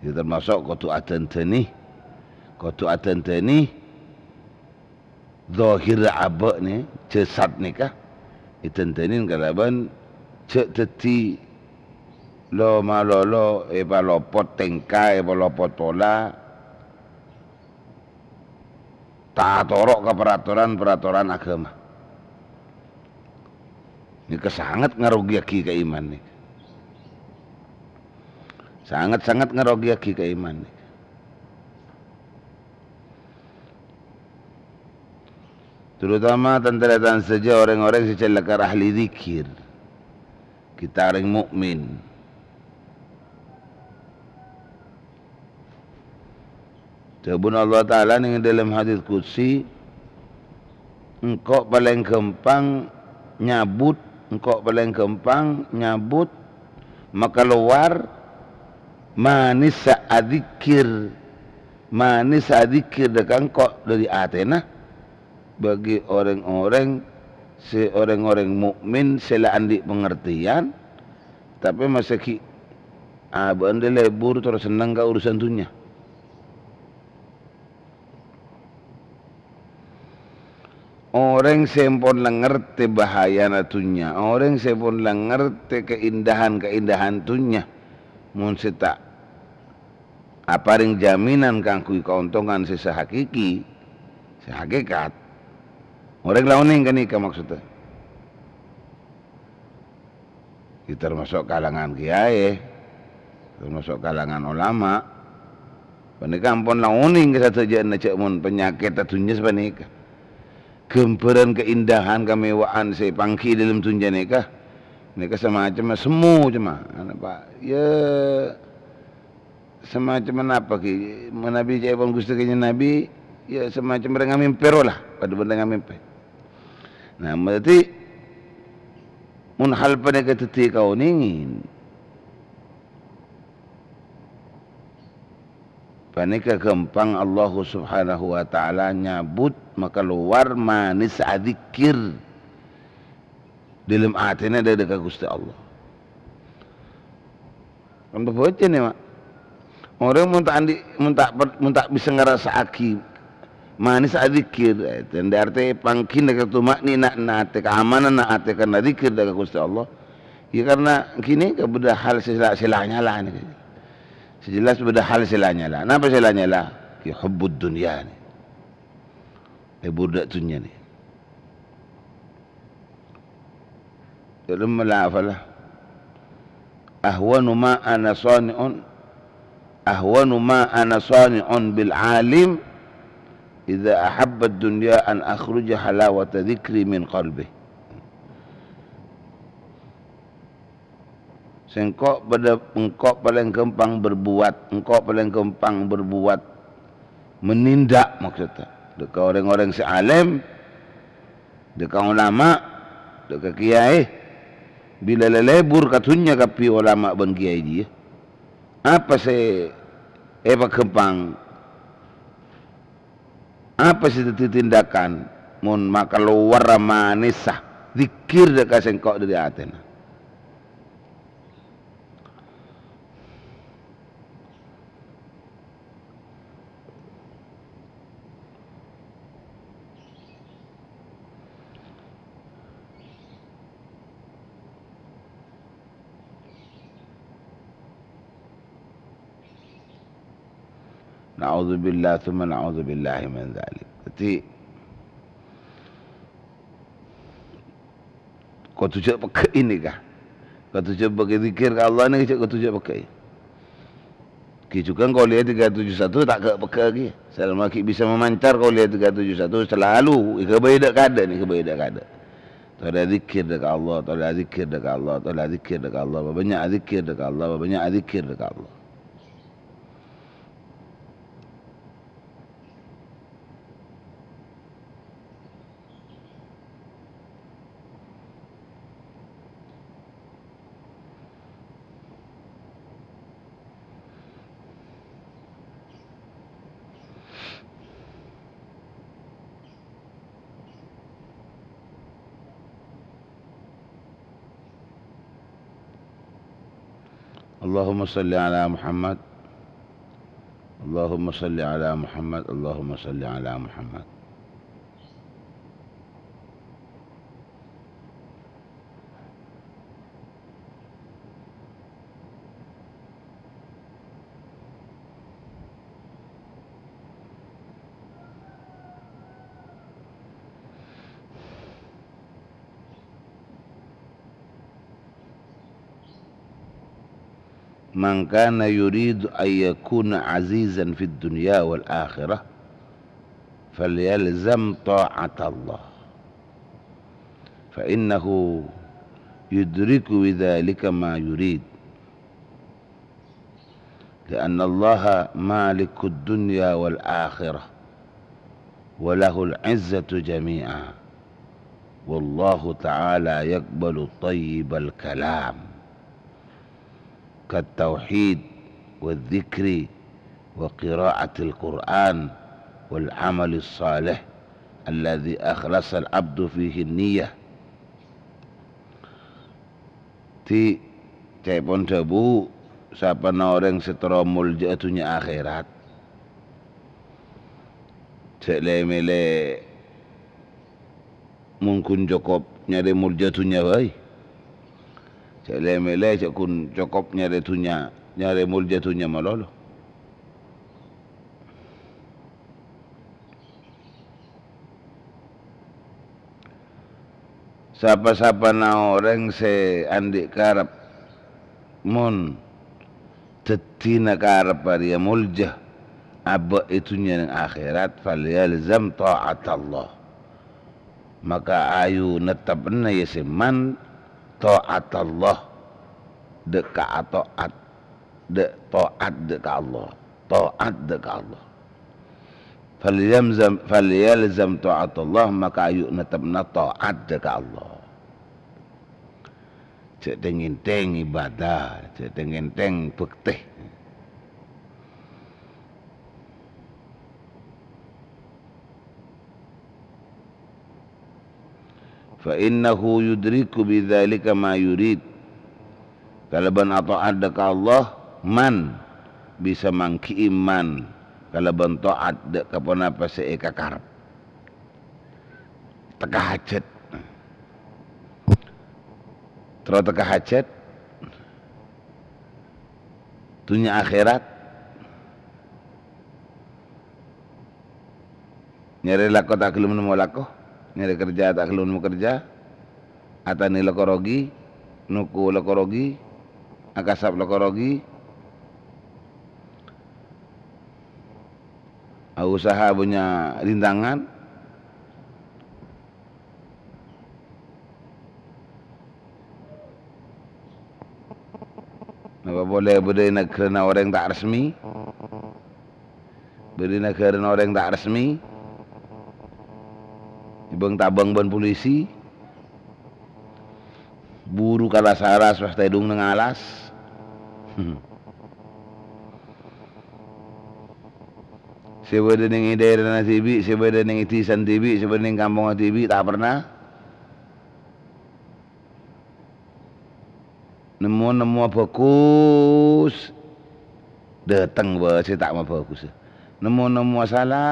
Ya, termasuk kodhu adhândhâni. Kodhu adhândhâni. Dhâhirra abâ' nè, jasad nèka, Èdhândhânin kalabân jhâ' dhâddhi lo-, malolo èpalopot tèngka, èpalopot pola, ta' atoro' ka peraturan-peraturan aghâma. Nèka sanget ngarogiyaghi ka iman nèka. Sanget-sanget ngarogiyaghi ka iman nèka. Terutama tan-, tan-, sadhâjâ orèng-orèng sè cè' lakar ahli dzikir. Kita orèng mukmin. Dhâbuna Allah Ta'ala neng dâlem hadits qudsi, "Engko' palèng ghâmpang nyabut, engko' palèng ghâmpang nyabut makalowar manès adzikir, manès adzikir dâ' ka engko' dâri atèna." Bagi orèng-orèng sè, orèng-orèng mukmin sè la andi' pangartèyan, tapè masè ghi' abâ'na lebur terro senneng ka urusan dhunnya. Orèng sè pon la ngartè bahayana dhunnya, orèng sè pon la ngartè kaèndahan-kaèndahan dhunnya, mon sè ta' aparèng jaminan kaangghuy kaontongan sè sahakiki, sè hakikat, orèng la onèng ghânèka maksodda. Ya, termasuk kalangan kiyaè, termasuk kalangan ulama. Panèka ampon la onèng ka sadhâjâna jhâ' mon panyakèt dhunnya sapanèka. Ghâmbhârân kaèndahan, kamewaan sè èpangghi è dâlem dhunnya nèka, nèka samacemma semmo, cemma. Ana, Pak, ya, samacem napa, ghi? Manabi ca'èpon Ghustè Kanjeng Nabi, ya, samacem rèng amèmpè rowa la, padâ bân rèng amèmpè. Nah, berarti mon hal panèka dhâddhi kaonèngè, panèka ghâmpang Allah Subhanahu wa Ta'ala nyabut makalowar manès adzikir dâlem atèna dâ', dâ' ka Ghustè Allah. Kan pabâca nè, Ma'. Orèng mon ta' andi', mon ta' per-, mon ta' bisa ngarassa'aghi manès adzikir, eh, tandhâ artè pangghi nèka tuma'ninana atè, kaamananna atè karna dzikir dâ' ka Ghustè Allah. Ya, karna ghânèka bâdâ hal sè la-, sè la nyala nèka. Sè jelas bâdâ hal sè la nyala. Napa sè la nyala? Ki hubbud dunya nè. Lebur dâ' dhunnya nè. Dâlem la hafala. Ahwanu ma ana shani'un, ahwanu ma ana shani'un bil alim idza ahabba ad-dunya an akhruja halawata dzikri min qalbi. Sèngko' padâ, engko' palèng ghâmpang berbuat, engko' palèng ghâmpang berbuat, menindak maksodda. Dâ' ka orèng-orèng sè alèm, dâ' ka ulama, dâ' ka kiyaè. Bilâ la lebur ka dhunnya kabbhi ulama bân kiyaè jiyâ. Apa sè èpaghâmpang? Apa sè dhâddhi tindakan mon makalowar manèssa dzikir dâ' ka sèngko' dâri atèna? Na'udzubillah, tsumma na'udzubillahi min dzalik. Dhâddhi, kodhu jhâ' pegghâ'i nèka. Kodhu jhâ' pegghâ'i dzikir ka Allah nèka, jhâ' kodhu jhâ' pegghâ'i. Ghi' jhughân kolèya tiga tujuh satu ta' ghâ'-, pegghâ'âghi. Salama ghi' bisa mamancar kolèya tiga tujuh satu, salalu èghâbây dâ' kaadâ' nè, èghâbây dâ' kaadâ'. Tolè dzikir dâ' ka Allah, tolè dzikir dâ' ka Allah, tolè dzikir dâ' ka Allah, pabânnya' dzikir dâ' ka Allah, pabânnya' dzikir dâ' ka Allah. Allahumma shalli ala Muhammad. Allahumma shalli ala Muhammad. Allahumma shalli ala Muhammad. من كان يريد أن يكون عزيزا في الدنيا والآخرة فليلزم طاعة الله، فإنه يدرك بذلك ما يريد، لأن الله مالك الدنيا والآخرة، وله العزة جميعا، والله تعالى يقبل طيب الكلام كالتوحيد والذكر وقراءة القرآن والعمل الصالح الذي أخلص العبد فيه النية. Dhi, ca'èpon dhâbu, sapana orèng sè terro molja'a dhunnya akhèrat, jhâ' lè-mèlè mon ghun cokop nyarè molja dhunnya bhâi. Jhâ' lè-mèlè jhâ' ghun cokop nyarè dhunnya, nyarè molja dhunnya malolo. Sapa-sapana orèng sè andi' karep mon dhâddhina karep arèya molja abâ' è dhunnya neng akhèrat, falyalzam ta'atallah. Maka ayu nettepna, ya, sè man ta'atallah, dâ' ka ato'at, dâ' to'at dâ' ka Allah, to'at dâ' ka Allah. Falyalzam, falyalzam ta'atallah, maka ayu nettepna to'at dâ' ka Allah. Jhâ' tèng-ngèntèng ibadah, jhâ' tèng-ngèntèng bhâktè. Fa innahu yudriku bidzalika ma yurid. Kalabân ato'at dâ' ka Allah, man bisa mangghi'i man kalabân to'at dâ' ka ponapa sè èkakarep. Tekka hajhât. Terro tekka hajhât. Dhunnya akhèrat. Nyarè lako ta' ghellem nemmo lako, nyarè kerja ta' ghellem nemmo kerja, atanè lako rogi, noko lako rogi, akasap lako rogi, ausaha bânnya' rintangan. Napa polè bâdâ è naghârâna orèng ta' resmi? Bâdâ è naghârâna orèng ta' resmi? Èbâng-tabâng bân polisi? Buru kala saras pas tèdung neng alas? Sè bâdâ neng è dhaèrana dhibi', sè bâdâ neng è dhisana dhibi', sè bâdâ neng kampongnga dhibi', ta' pernah. Nemmo-nemmowa bhâghus, dâteng bâ sè ta' mabhâghus. Nemmo-nemmowa sala,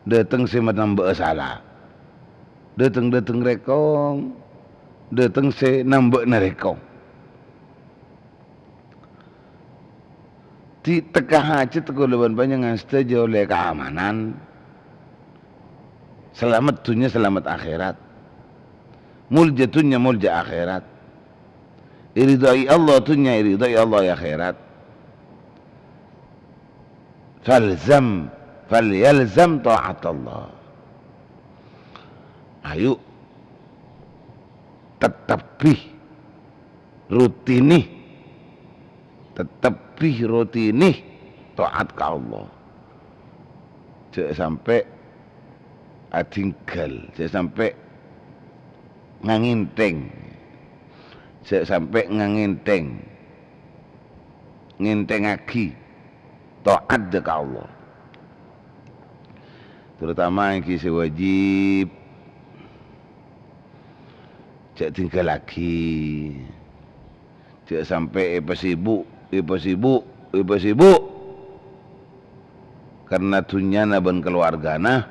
dâteng sè manambâ'â sala. Dâteng-dâteng rèkong, dâteng sè nambâ'âna rèkong. Dhi-, tekka hajhât kaulâ bân panjhennengngan sadhâjâ ollè kaamanan. Salamet dhunnya, salamet akhèrat. Molja dhunnya, molja akhèrat. Èridhoi Allah dhunnya, èridhoi Allah è akhèrat. Falzam, falyalzam ta'atallah. Ayu, tettebbhi, rutini, tettebbhi, rutini to'at ka Allah. Jhâ' sampè' adhingghâl, jhâ' sampè' ngangèntèng, jhâ' sampè' ngangèntèng, ngèntèngaghi. To'at dâ' ka Allah. Terutama èngghi sè wajib. Jhâ' dhinggâllaghi. Jhâ' sampè' èpasibuk, èpasibuk, èpasibuk. Karna dhunnyana bân kalowargana.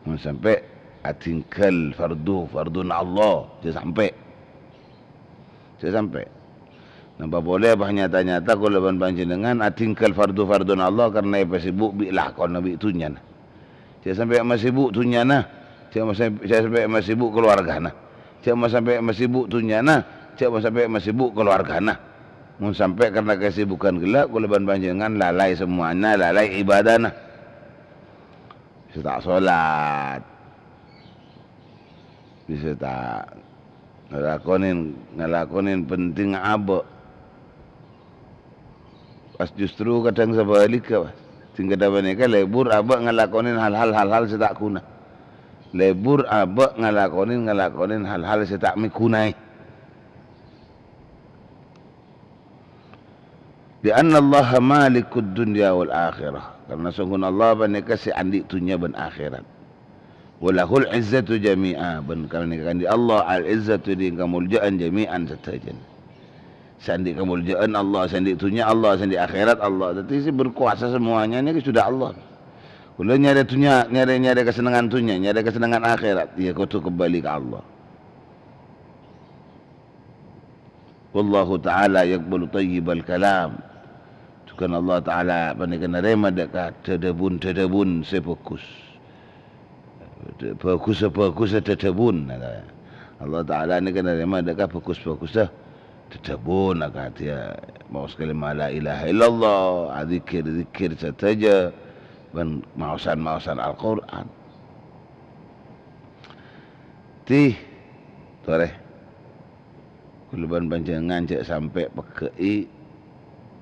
Mon sampè' adhinggâl fardhu, fardhuna Allah. Jhâ' sampè'. Jhâ' sampè'. Napa polè pas nyata-nyata kaulâ bân panjhennengngan adhinggâl fardhu-fardhuna Allah karna èpasibuk bi' lakona bi' dhunnyana. Jhâ' sampè' masibuk dhunnyana, jhâ' mas-, jhâ' sampè' masibuk kalowargana, jhâ' mas-, sampè' masibuk dhunnyana, Jhâ' mon sampè' masibuk kalowarghâna. Mon sampè' karna kasibukan ghellâ', kaulâ bân panjhennengngan lalai semuanya, lalai ibadahna. Bisa ta' sholat. Bisa ta' ngalakonè, ngalakonè penting abâ'. Pas justru kadhâng sabhâligghâ, pas. Sèngghâ panèka lebur abâ' ngalakonè hal-hal, hal-hal sè ta' ghuna. Lebur abâ' ngalakonè, ngalakonè hal-hal sè ta' mèghunaè. "Li'annallaha malikud dunya wal akhirah." Karna songghuna Allah panèka sè andi' dhunnya bân akhèrat. "Wa lahul izzatu jami'a." Bân panèka andi' Allah al-izzatu, andi' kamolja'an, jami'an sadhâjâna. Sè andi' kamolja'an Allah, sè andi' dhunnya Allah, sè andi' akhèrat Allah. Dhâddhi sè berkuasa semuanya ini sudah Allah. Kaulâ nyarè dhunnya, nyarè, nyarè kasennengngan dhunnya, nyarè kasennengngan akhèrat, ya kodhu kembali ka Allah. "Wallahu ta'ala yaqbalu thayyibal kalam." Jhughân Allah Ta'ala panèka narèma dâ' ka dhâdhâbun-dhâdhâbun sè bhâghus. Bhâghus-bhâghus dhâdhâbun. Allah Ta'ala nèka narèma dâ' ka bhâghus-bhâghus dhâdhâbun, akadhi maos kalèma la ilaha illallah, adzikir-dzikir sadhâjâ, bân maosan-maosan Al-Qur'an. Ti, torè. Kaulâ bân panjhennengngan jhâ' sampè' pegghâ'i,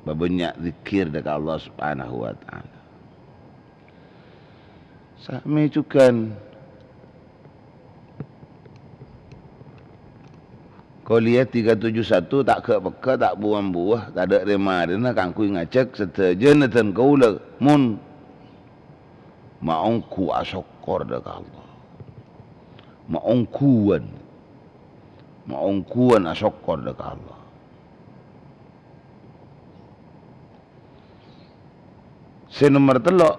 pabânnya' dzikir dâ' ka Allah Subhanahu wa Ta'ala. Samè jhughân. Kuliah tiga tujuh satu ta' ghâ'-pegghâ', ta' buwâng-buwâ, tadâ' rè-marèna kaangghuy ngajhâk sadhâjâna dân kaulâ mon maongghu asokkor dâ' ka Allah. Maongghuwân. Maongghuwân asokkor dâ' ka Allah. Sè nomer tello',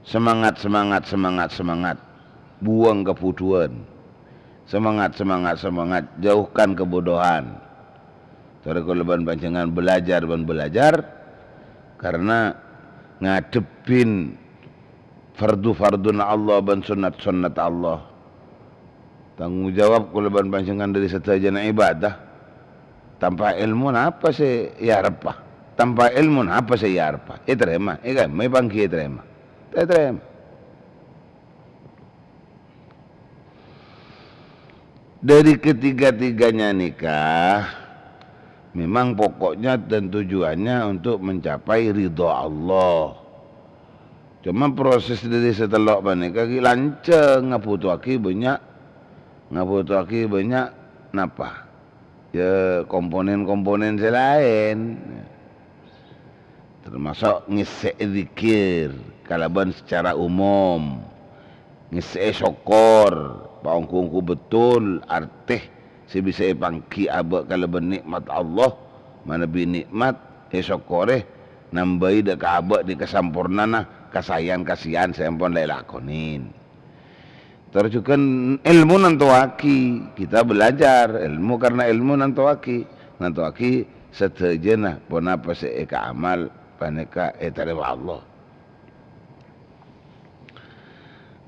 semangat, semangat, semangat, semangat. Buwâng kabhudhuwân. Semangat, semangat, semangat. Jauhkan kebodohan. Torè kaulâ bân panjhennengngan belajar bân belajar, karna ngadhebbhi fardu-farduna Allah bân sunnat-sunnat Allah. Tanggung jawab kaulâ bân panjhennengngan dâri sadhâjâna ibadah. Tanpa èlmo napa sè èarebbhâ? Tanpa èlmo napa sè èarebbhâ? Ètarèma, èkaèmma, èpangghi ètarèma. Ta' ètarèma. Dari ketiga-tiganya nikah, memang pokoknya dan tujuannya untuk mencapai ridho Allah. Cuma proses dari sè tello' panèka ghi' lanjhâng, ngabhutoaghi bânnya', ngabhutoaghi bânnya' napa? Ya, komponen-komponen sè laèn. Termasuk ngessè'è dzikir kalabân secara umum, ngessè'è sokkor, paongghu-ongghu betul artè sè bisa èpangghi abâ' kalabân nè'mat Allah, manabi nè'mat èsokkorè, nambâi dâ' ka abâ' nèka sampornana kasaèyan-kasaèyan sè ampon la èlakonè. Terros jhughân èlmo nantowaghi, kita belajar, èlmo karna èlmo nantowaghi, nantowaghi sadhâjâna ponapa sè èkaamal panèka ètarèma Allah.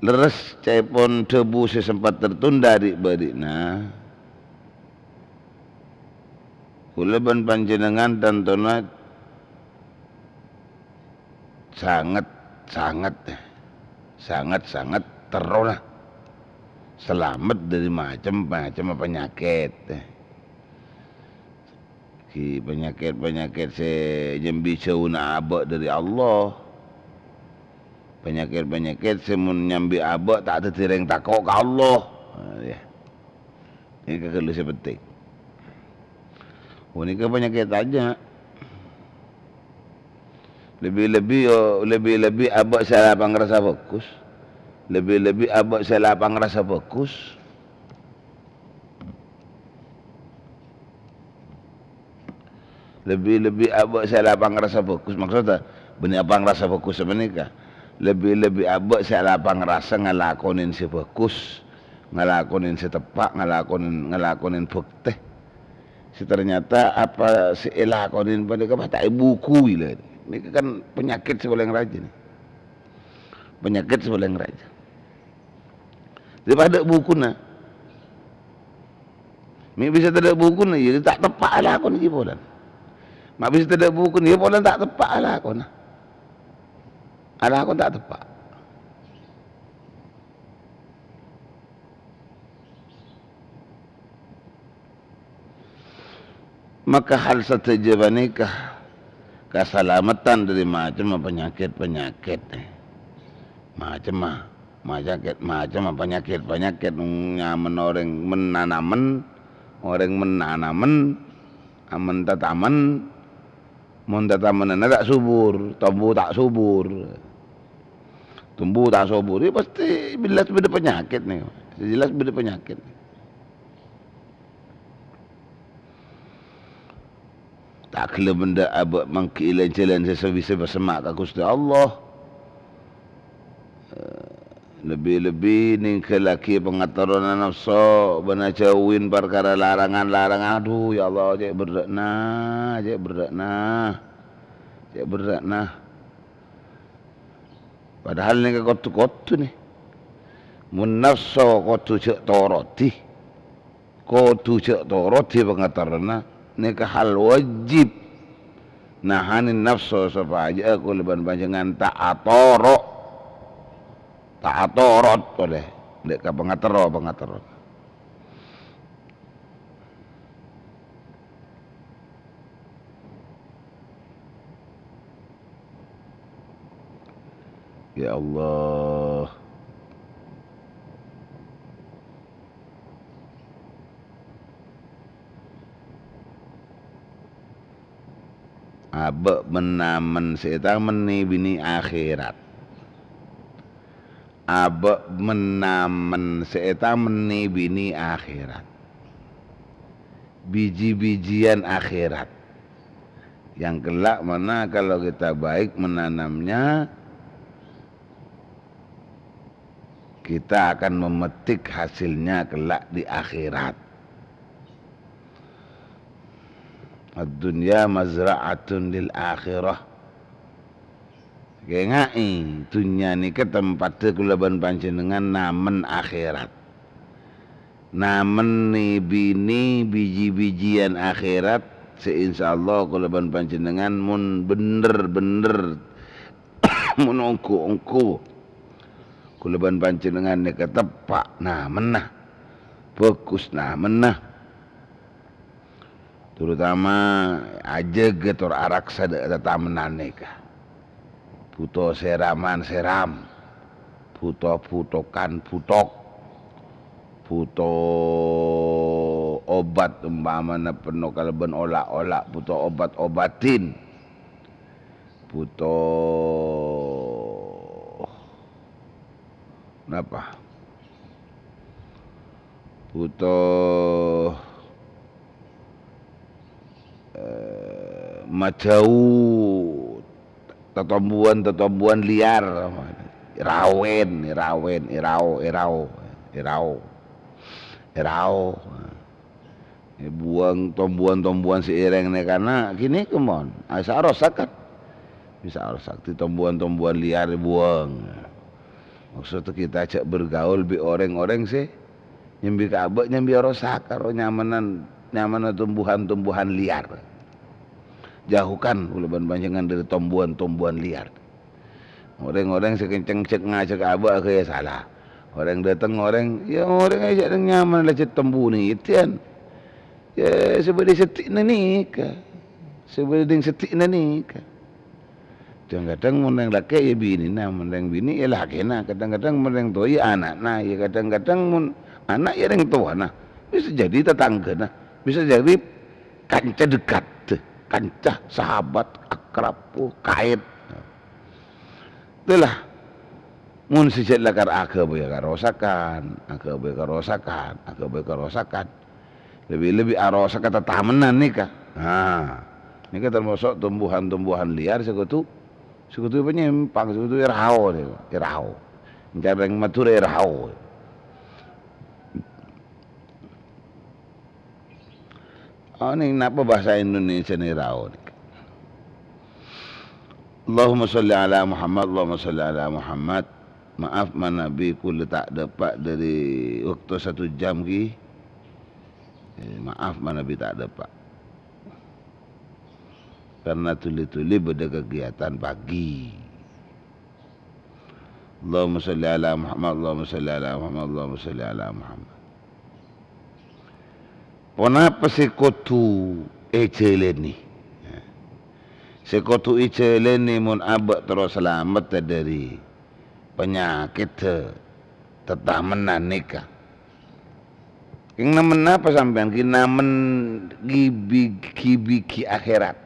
Lerres ca'èpon dhâbu sè sempat tertunda ri'-bâri'na, kaulâ bân panjhennengngan tantona sanget, sanget, sanget, sanget terrona salamet dâri macem-macem panyakèt. Ghi' panyakèt-panyakèt sè nyambi jhâuna abâ' dâri Allah. Panyakèt-panyakèt sè mon nyambi abâ' ta' dhâddhi rèng tako' ka Allah. Nah, ya. Nèka ghâllu sè penting. Oh, nèka panyakèt aja. Lebbi-lebbi, yo, lebbi-lebbi abâ' sè la pangrasa bhâghus. Lebbi-lebbi abâ' sè la pangrasa bhâghus. Lebbi-lebbi abâ' sè la pangrasa bhâghus. Maksodda, bânnè pangrasa bhâghus sapanèka. Lebbi-lebbi abâ' sè la pangrasa ngalakonè sè bhâghus, ngalakonè sè teppa', ngalakonè, ngalakonè bhâktè. Sè ternyata apa sè èlakonè panèka pas ta' èbhukuwi, lho. Nèka kan panyakèt sè palèng rajâ, nè. Panyakèt sè palèng rajâ. Dâri padâ bhukuna. Mè' bisa tadâ' bukuna, iyâ ta' teppa' alakon iki polana. Ma' bisa tadâ' bukuna, iyâ polana ta' teppa' alakonna. Alakon ta' teppa'. Maka hal sadhâjâ panèka kasalameddhân dâri macemma panyakèt-panyakèt. Macemma, macakèt, macemma panyakèt-panyakèt nyamana orèng men-nanamen, orèng men-nanamen, amen tatamen, mon tatamennanna ta' subur, tombu ta' subur. Tombu ta' subur, iyâ pastè jelas bâdâ panyakèt nèka. Jelas bâdâ panyakèt. Ta' ghellem endâ' abâ' mangghi'i lan-jhâlân sè sowise pasemma' ka Ghustè Allah. Eh, lebbi-lebbi nèngghâllaghi pangaterrona nafso, bân ajhâuwin parkara larangan-larangan. Adhu, ya Allah, cè' berrâ'na, cè' berrâ'na, cè' berrâ'na. Padahal nèka kodhu-kodhu nè. Mon nafso kodhu jhâ' torodhi. Kodhu jhâ' torodhi pangaterrona, nèka hal wajib. Nahanè nafso sopajâ kaulâ bân panjhennengngan ta' atoro', ta' atorot polè dâ' ka pangaterro-pangaterro. Ya Allah. Abâ' men-namen sè ètamennè binè akhèrat. Abâ' men-namen sè ètamennè binè akhèrat. Biji-bijian akhèrat. Yang kelak mana kalau kita baik menanamnya, kita akan memetik hasilnya kelak di akhirat. Ad-dunya mazra'atun lil akhirah. Kaènga'è, dhunnya nèka tempaddhâ kaulâ bân panjhennengngan namen akhèrat. Namen nè-binè biji-bijian akhèrat sè insyaallah kaulâ bân panjhennengngan mon bhender-bhender, mon ongghu-ongghu, kaulâ bân panjhennengngan nèka teppa' namenna, bhâghus namenna. Terutama ajâgâ tor araksa dâ' tatamennan nèka. Bhuto seraman seram, bhuto bhutokan bhutok, bhuto obat umpamana penno kalabân ola'-ola', bhuto obat-obatin, bhuto napa? Bhuto, eh, majhâuh tatombuhan-tatombuhan liar. Rawen, rawen, erao, erao, erao, erao. Èbuwâng tombuhan-tombuhan sè èrèng nèkana, ghânèka mon, bisa arosak kan? Bisa arosak, di tombuhan-tombuhan liar èbuwâng. Maksudnya kita ajak bergaul bi' orèng-orèng sè nyambi ka abâ' nyambi arosak karo nyamanan, nyamana tumbuhan-tumbuhan liar. Jauhkan kaulâ bân panjhennengngan dâri tombuhan-tombuhan liar. Orèng-orèng sè kenceng cèk ngajhâk abâ' ghâ' iyâ sala. Orèng dâteng orèng, iyâ orèng ajhâk neng nyaman la cè' tembuna ètèyan. Iyâ, sè bâdâ sèdhi'na nèka. Sè bâdâ sèdhi'na nèka. Kadhâng-kadhâng mon rèng lakè' iyâ binèna, mon rèng binè' iyâ lakèna. Kadhâng-kadhâng mon rèng towa iyâ ana'na, iyâ kadhâng-kadhâng mon ana' iyâ rèng towana. Bisa jadi tatangghâna, bisa jadi kanca dekat, kanca sahabat akrab, oh, kait. Itulah, mon sè jhât lakar aghâbây karosakan, aghâbây karosakan, aghâbây karosakan. Lebbi-lebbi arosak ka tatamennan nèka. Nah, nèka termasuk tumbuhan-tumbuhan liar sè kodhu, sè kodhu èpanyèmpang, sè kodhu èrao nèka, èrao. Entar rèng Madhurâ èrao. Oh, nèng napa bhâsa Indonesiana èrao nèka? Allahumma sholli ala Muhammad, Allahumma sholli ala Muhammad. Maaf, manabi kaulâ ta' dâpa' dâri bâkto satu jam ghi. Eh, maaf manabi ta' dâpa'. Karena dhuli-dhuli bâdâ kegiatan pagi. Allahumma sholli ala Muhammad, Allahumma sholli ala Muhammad, Allahumma sholli ala Muhammad. Ponapa sè kodhu èjhâlâni? Sè kodhu èjhâlâni mon abâ' terro salamet dhâri panyakèdhâ tatamennan nèka. Kèng namen napa sampèyan? Ghi namen ghi-, bi-, ghi-, bighi akhèrat.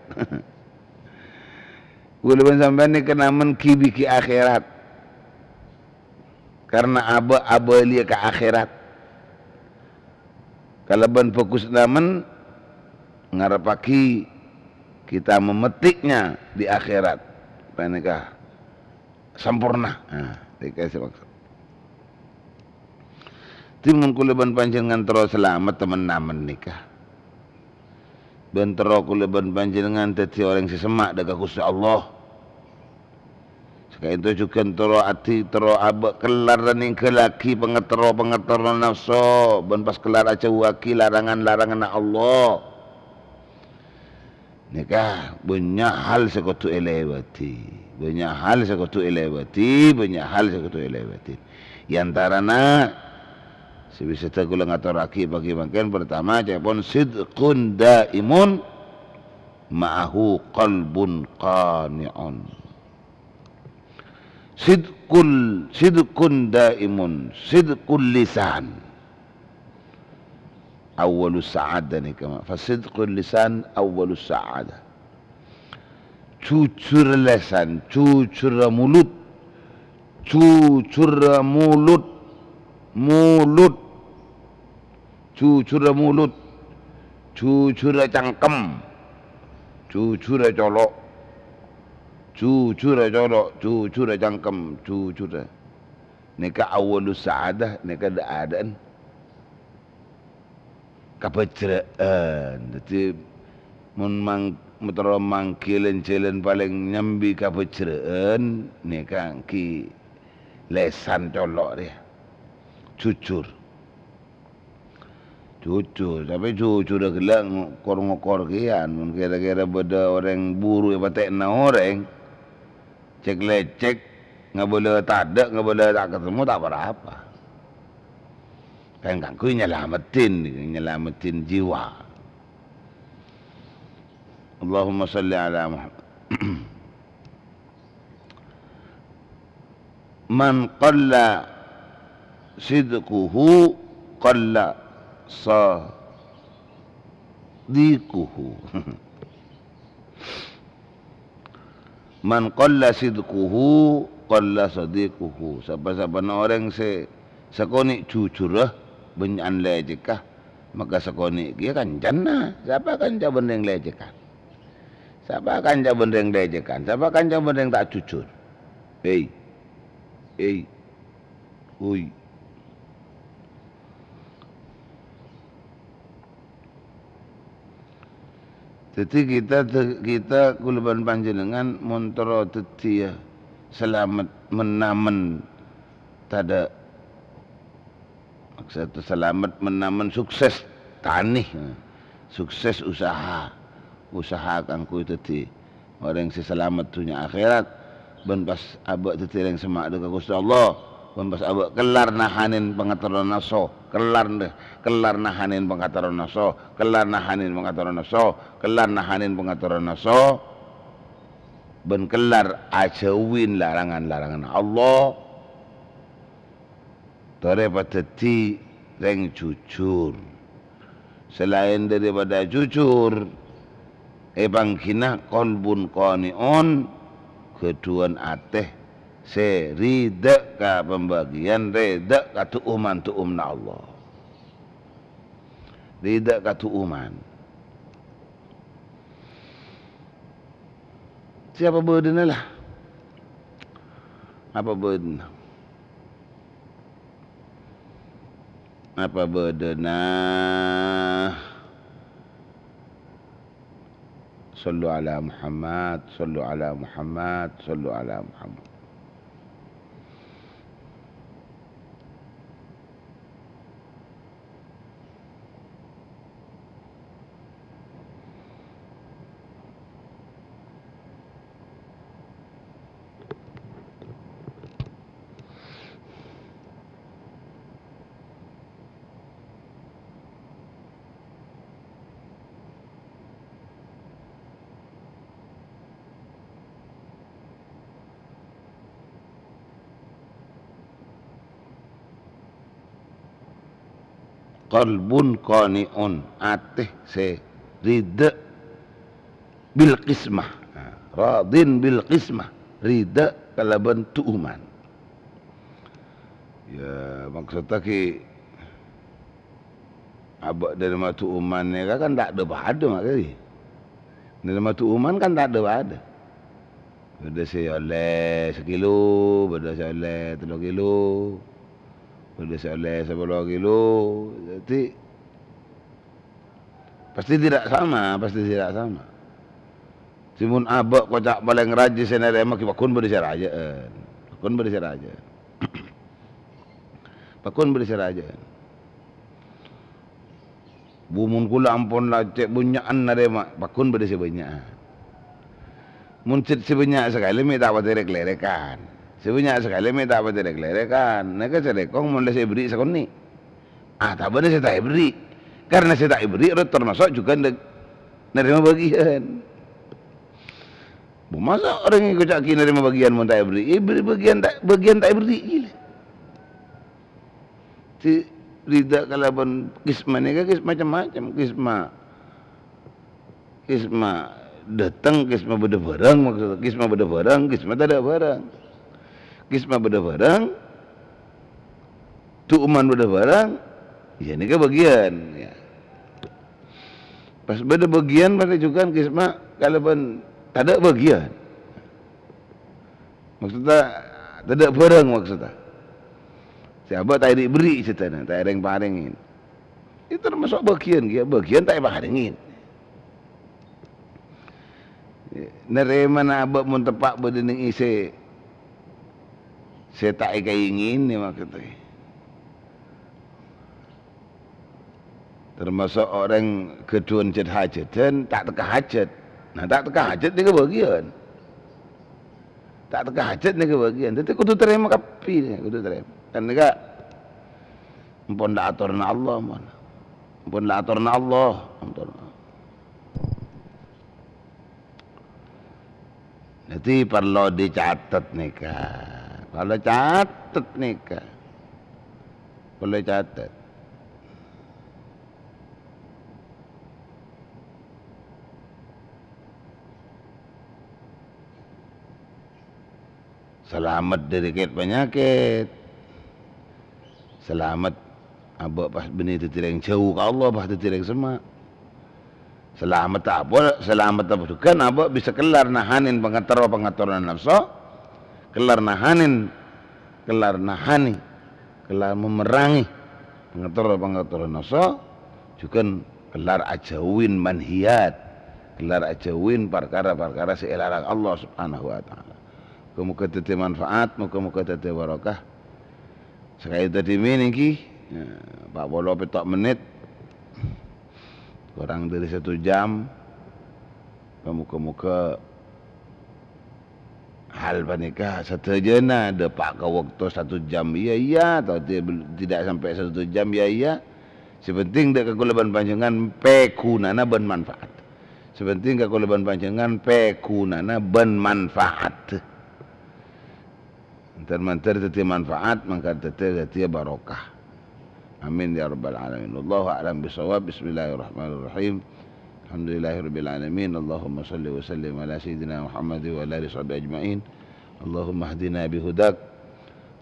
Kaulâ bân sampèyan nèka namen ghi-, bighi akhèrat. Karena abâ-, abâliyâ ka akhèrat. Kalabân bhâghus namen ngarebbhâghi kita memetiknya di akhirat. Panèka samporna. Nah, nèka sè maksud. Dhâddhi mon kaulâ bân panjhennengan terro salamet temen-namen nèka. Bân terro kaulâ bân panjhennengan dhâddhi orèng sè semma' dâ' ka Ghustè Allah. Saka'dinto jhughân terro adi-, terro abâ' kellar nèngghâllaghi pangaterro-pangaterro nafso, bân pas kellar ajhâuwâghi larangan-laranganna Allah. Nèka bânnya' hal sè kodhu èlèbâdhi. Bânnya' hal sè kodhu èlèbâdhi, bânnya' hal sè kodhu èlèbâdhi. È antarana sè bisa kaulâ ngatorraghi pagi mangkèn, partama, ca'èpon, sidqun daimun ma'ahu qalbun qani'un. Sidqul, sidqun daimun, sidqul lisan. Awwalus sa'adah nèka, ma. Fa sidqul lisan awwalus sa'adah. Jujur lesan, jujur mulut. Jujur mulut, mulut. Jujurra mulut, jujurra cangkem, jujurra colo', jujurra colo', jujurra cangkem, jujurra. Nèka awwalus sa'adah, nèka dâ'-adâ'ân kabhâjrâ'ân. Dhâddhi, mon mang-, mon terro mangghi lan-jhâlân palèng nyambi kabhâjrâ'ân, nèka èngghi lèsan colo' rèya. Jujur. Jujur, tapè jujurra ghellâ' ngokor-ngokor kèyan. Mon kèra-kèra bâdâ orèng buru èpatè'ana orèng, cèk-lècèk, ngabâlâ tadâ', ngabâlâ ta' katemmo, ta' pa-rapa. Kan kaangghuy nyalameddhin, nyalameddhin jiwa. Allahumma shalli ala Muhammad. Man qalla sidquhu qalla sadiquhu. Man qalla sidquhu qalla sadiquhu. Sapa-sapana orèng sè sakonè' jujurra, bânnya'an lècèkka, maka sakonè' kèya kancana. Sapa kanca bân rèng lècèkkan? Sapa kanca bân rèng lècèkkan? Sapa kanca bân rèng ta' jujur? Hei. Hei. Oi. Dhâddhi kita, kita kaulâ bân panjhennengan mon terro dhâddhiyâ salamet men-, namen tadâ'. Maksud salamet men-, namen sukses tanè, sukses usaha, usaha kaangghuy dhâddhi orèng sè salamet dhunnya akhèrat, bân pas abâ' dhâddhi orèng sè maddhâ ka Ghustè Allah, bân pas abâ' kellar nahanè pangaterro nafso, kellar, kellar nahanè pangaterro nafso, kellar nahanè pangaterro nafso, kellar nahanè pangaterro nafso, bân kellar ajhâuwin larangan-laranganna Allah. Torè padhâddhi rèng jujur. Salaèn dâripada jujur, èpangghina qalbun qani'un, ghâdhuwân atè sè rida ka pambâgiyân, rida ka du'uman-du'umanna Allah. Rida ka du'uman. Sè apa bâdâna la? Apa bâdâna? Apa bâdâna? Shallu ala Muhammad, shallu ala Muhammad, shallu ala Muhammad. Qalbun qani'un, atè sè ridha bil qismah. Nah, radin bil qismah, ridha kalabân tu'uman. Ya, maksudnya ki, abâ' narèma tu'uman nèka kan ta' dhâ-padhâ, ma' kèya. Narèma tu'uman kan ta' dhâ-padhâ. Bâdâ sè ollè sakilo, bâdâ sè ollè tello kilo, bâdâ sè ollè sapolo kilo. Dhâddhi, pasti tidak sama, pasti tidak sama. Sè mon abâ' koca' palèng rajâ sè narèma, ghi' pagghun bâdâ sè rajâ'ân. Pagghun bâdâ sè rajâ'ân. Pagghun bâdâ sè rajâ'ân. Bu, mon kaulâ ampon la cè' bânnya'an narèma, pagghun bâdâ sè bânnya'an. Mon cè' sè bânnya' sakalè mè' ta' patè rèk-lèrèkan. Sè bânnya' sakalè mè' ta' patè rèk-lèrèkan. Nèka sè rèkong mon la sè èberri' sakonè'. Ah, ta' bâdâ sè ta' èberri'. Karna sè ta' èberri' ro-, tamaso' jhughân dâ-, narèma bâgiyân. Bu, masa' orèng èkoca' ghi' narèma bâgiyân mon ta' èberri'? Èberri' bâgiyân ta', bâgiyân ta' èberri' ghi lè. Sè ridha kalabân qismah nèka qismah macem-macem, qismah, qismah dâteng, qismah bâdâ bhârâng, maksudnya qismah bâdâ bhârâng, qismah tadâ' bhârâng. Qismah bâdâ bhârâng, tu'uman bâdâ bhârâng, ya nèka bâgiyân, ya. Pas bâdâ bâgiyân, pas èjhughân qismah kalabân tadâ' bâgiyân. Maksudnya, tadâ' bhârâng maksudnya. Sè abâ' ta' èberri'-berri' cètana, ta' èrèng-parèngè. Itu tamaso' bâgiyân, ya, bâgiyân ta' èparèngè. Narèmana abâ' mon teppa' bâdâ nèng isè sè ta' èkaèngènè maksudnya. Tamaso' orèng ghâdhuwân jhât-hajhâdhân, ta' tekka hajhât. Nah, ta' tekka hajhât nèka bâgiyân. Ta' tekka hajhât nèka bâgiyân. Dhâddhi kodhu tarèma kabbhi, kodhu tarèma. Kan nèka ampon la atorana Allah, ampon. Ampon la atorana Allah, ampon. Dhâddhi parlo dicatet nèka. Parlo catet nèka. Parlo catet. Salamet dhâri kèt-panyakèt. Salamet abâ' pas bânnè dhâddhi rèng jhâu ka Allah, pas dhâddhi rèng semma'. Salamet apa, salamet apa jhughân abâ' bisa kellar nahanè pangaterro-pangaterrona nafso, kellar nahanè, kellar nahanè, kellar memerangi pangaterro-pangaterrona nafso, jhughân kellar ajhâuwin manhiyat, kellar ajhâuwin parkara-parkara sè èlarang Allah Subhanahu wa Ta'ala. Moghâ-moghâ dhâddhi manfaat, moghâ-moghâ dhâddhi barokah. Saka'dinto dhimèn ènggi, ya, empat puluh pètto' mennit. Korang dhâri satu jam. Moghâ-moghâ hal panèka sadhâjâna dâpa' ka bâkto satu jam, iyâ, iyâ, atau ti-, tidak sampai satu jam, iyâ, iyâ. Sè penting dâ' ka kaulâ bân panjhennengngan pèghunana bân manfaat. Sè penting ka kaulâ bân panjhennengngan pèghunana bân manfaat. Èntar-mantar dhâddhi manfaat, mangkat dhâddhi, dhâddhi barokah. Amin ya rabbal alamin. Wallahu a'lam bishawab. Bismillahirrahmanirrahim. Alhamdulillahirabbil alamin. Allahumma shalli wa sallim ala sayyidina Muhammad wa ala alihi washabihi ajma'in. Allahumma hdina bihudak,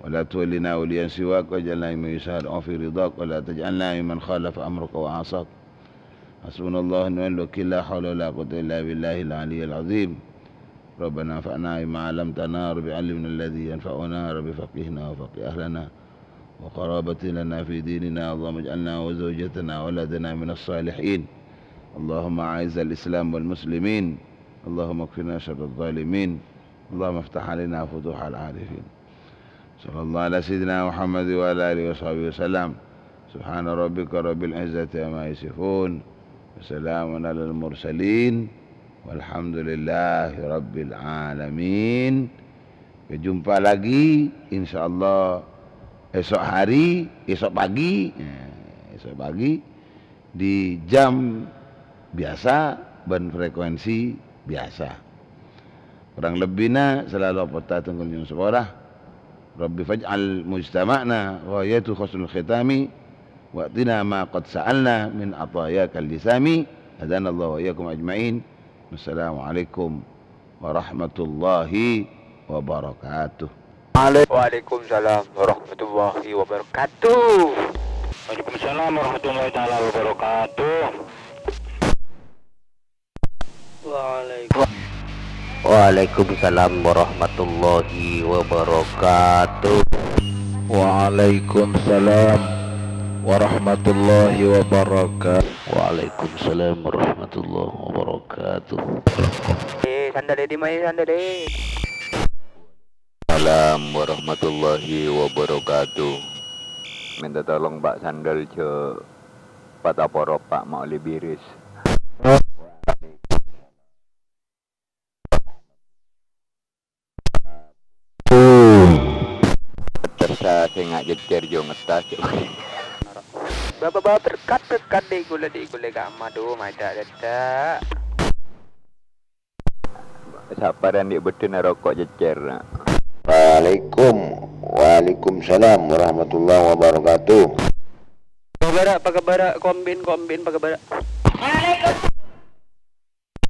wa la tuwallina waliyan siwak, waj'alna mimman yusari'u fi ridak, wa la taj'alna mimman khalafa amraka wa 'asak. Hasbunallahu wa ni'mal wakil, la haula wa la quwwata illa billahil aliyyil azim. Rabbana anfa'na bima 'allamtana, Rabbi 'allimna alladzi yanfa'una, Rabbi faqqihna wa faqqih ahlana wa qarabatin lana fi dinina, Allahumma ij'alna wa zawjatana wa auladana minas salihin. Allahumma a'izzal Islam wal muslimin. Allahumma kfina syarraz zalimin. Allahumma iftah 'alaina futuhal 'arifin. Sallallahu ala sayyidina Muhammad wa ala alihi wa sahbihi wa sallam. Subhana rabbika rabbil izzati amma yasifun. Wa salamun alal mursalin. Walhamdulillahi rabbil alamin. Jumpa lagi, insyaallah, esok hari, esok pagi. Ya, esok pagi di jam biasa bân frekuensi biasa. Korang lebbina sè lalo apotta tèngkol nyo'on sapora. Rabbi faj'al mujtama'na ghayatu husnul khitami. وأعطنا ما قد سألنا من عطاياك اللثام. هدانا الله وإياكم أجمعين. والسلام عليكم ورحمة الله وبركاته. Waalaikumsalam warahmatullahi wabarakatuh. Waalaikumsalam warahmatullahi taala wabarakatuh. Waalaikum- Waalaikumsalam warahmatullahi wabarakatuh. Waalaikumsalam warahmatullahi wabarakatuh. Waalaikumsalam warahmatullahi wabarakatuh. Eh, sandal di mana sandal? Salam warahmatullahi wabarakatuh. Minta tolong, Pak, sandal jhâ' pataporo, Pak, ma' ollè bhiris. Tersa sè nga' jejjer jhâ' ngettas. Baba, baba, berkat, berkat, dek gula, dek gula, gak madu, maca, dada. Sapa rè andi' bâddhâna roko' jejjer? Waalaikum-, waalaikumsalam warahmatullahi wabarakatuh. Pakabârâ, pakabârâ, kombin, kombin, pakabârâ. Waalaikumsalam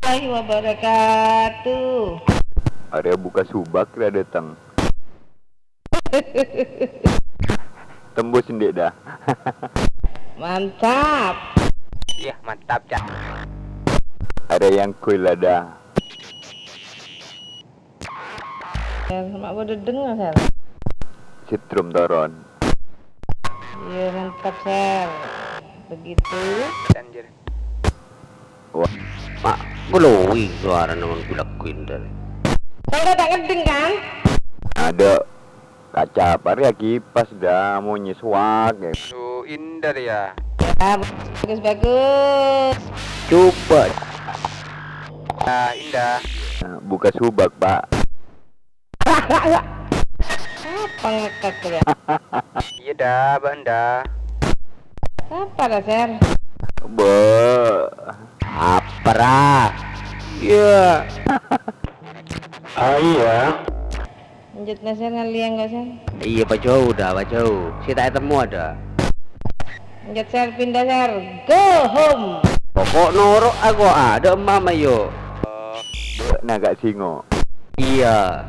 warahmatullahi wabarakatuh. Arèya buka subak rè dâteng. Tembus andi' dâ. Mantap. Iyâ, mantap, Cak. Arèya yang kuy la dâ. Sèr, ma' bâdâ deng, Sèr. Setrum toron. Iyâ, mantap, Sèr. Begitu. Anjir. Wah, ma' glowing sowarana mon gulak-guindal. Sampai tak ngedeng, kan? Ada kaca apa ya kipas dah, munyi suak, ya. Lu indah ya. Ya, bagus, bagus. Coba. Ah, indah. Nah, buka subak, Pak. Apa ngakak ya? Iya dah, Bang dah. Apa dah, Ser? Be. Apa dah? Iya. Ah, iya. Lanjut, nah, Ser, ngaliang kok, Ser. Iya, Pak Jauh dah, Pak Jauh. Si tak ketemu ada. Lanjut, Ser, pindah, Ser. Go home. Pokok noro' aku, ada emak, Mak, yo. Nah, Kak Singo. Iya.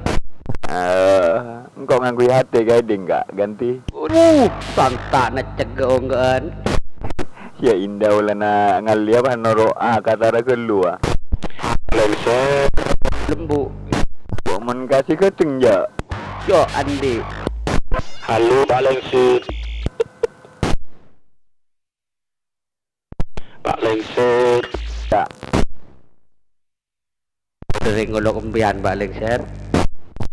Eh, engko' nganggui hati kaeding, Kak, ganti. Uh, santa' necek ga-onggaan. Ya indah ulana ngalli apa noro' akatara gallu, ah. Lengser. Lembu. Kok men kasih kenceng, ja? Yo, andi. Halo, Pak Lengser. Pak Lengser. Ya. Sering ngolok empian, Pak Lengser.